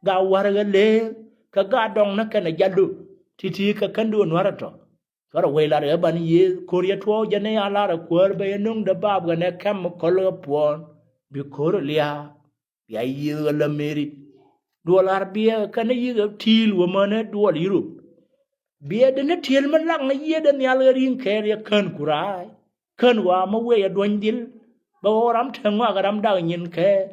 gaat wa̱r ɣä leer kɛ gaat dɔŋ ni kɛn a jaldu. Ti̱ti̱ kɛ kändu nua̱r a tɔ̱. Cuarɛ wec lar ɣä ban yiëëth ko̱r yɛ tuɔɔk jɛ ni a lar ɛ kuäär bɛ yɛ no̱ŋ dee baap ɣä nɛ kɛm kɔl ɣä puɔ̱ɔ̱n. Bi ko̱r ɛ lia̱a̱. Bia yiëëth ɣä la meri. Duɔl ar biɛ kɛn yiëëth ɣä ti̱i̱l wä mänɛ duɔl Europe. Biɛ dee ni ti̱el mi lak ni yiëëdɛ nhial ɣä ri̱i̱ŋ kɛɛl yɛ kän kuraay. Kän ɣɔaa mi wëë yɛ duɔ̱ny dhil. Bɛ ɣɔw ram te ŋɔak ram dak nyin kɛɛl.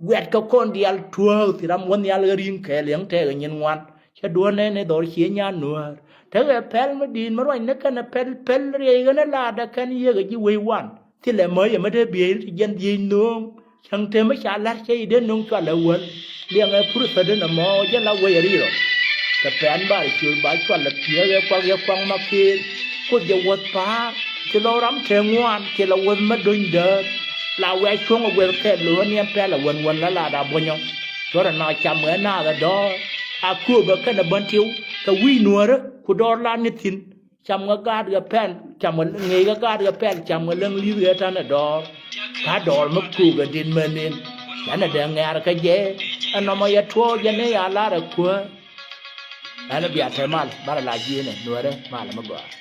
Guɛ̈tkɛ kɔn diaal tuääk thi ram wä nhial ɣä ri̱i̱ŋ kɛɛl yɛŋ tɛɛk ɛ nyin ŋuan. Cɛ duɔ̱ɔ̱r nɛn i̱ dhɔr cie nyan nuäär. Tekɛ pɛl mi di̱i̱t mi ruac ni kɛn ɛ pɛl pɛl riɛy ɣän ɛ laadɛ kɛn yiëëk ɛ ji̱ wec wan. Thilɛ mäc ɛmɛ te biey ti jiɛn dhieec nööŋ. Cäŋ te mi ca la̱r cɛ i̱ dee nööŋ cual ɛ wäl. Liɛŋɛ pur thätdä nɔmɔ jɛ la wec ɛ ri rɔ. Kɛ pɛn bar ciöl ba cual ɛ piɛk ɛ kuak yɛ kuaŋ ma ker. Kuoth jɛ wäth pa̱a̱r ci lɔ ram te ŋuan ci lɔ wäth mä dony däär. La wɛc cuɔ̱ŋ ɛ guɛth kɛl lo̱ ɣän yɛn pɛl ɛ wän wän la la da buɔ̱nyɔ. Cuɔrɛ na cam ɣän naath ɛ dɔ̱ɔ̱r. A kööbä kɛn ɛ bän tiw kɛ wi̱i̱ nuäärä ku dɔɔr la ni thi̱n. Cam ŋä gaat kɛ pɛl, cam ŋä ŋi̱i̱c kɛ gaat kɛ pɛl, cam ŋä läŋ li̱th ɣä ta̱nɛ dɔɔr. Ka dɔɔr mi kuukɛ dit mänin. Yɛn ɛ dee ŋɛ̈r kä jɛ, ɛn nɔmɔ yɛ tuɔɔk jɛ ni ya lar ɛ kuäär. Ɛn ɛ bia te mal, banɛ la ji̱n ɛ, nuɛrɛ mal mi gɔaa.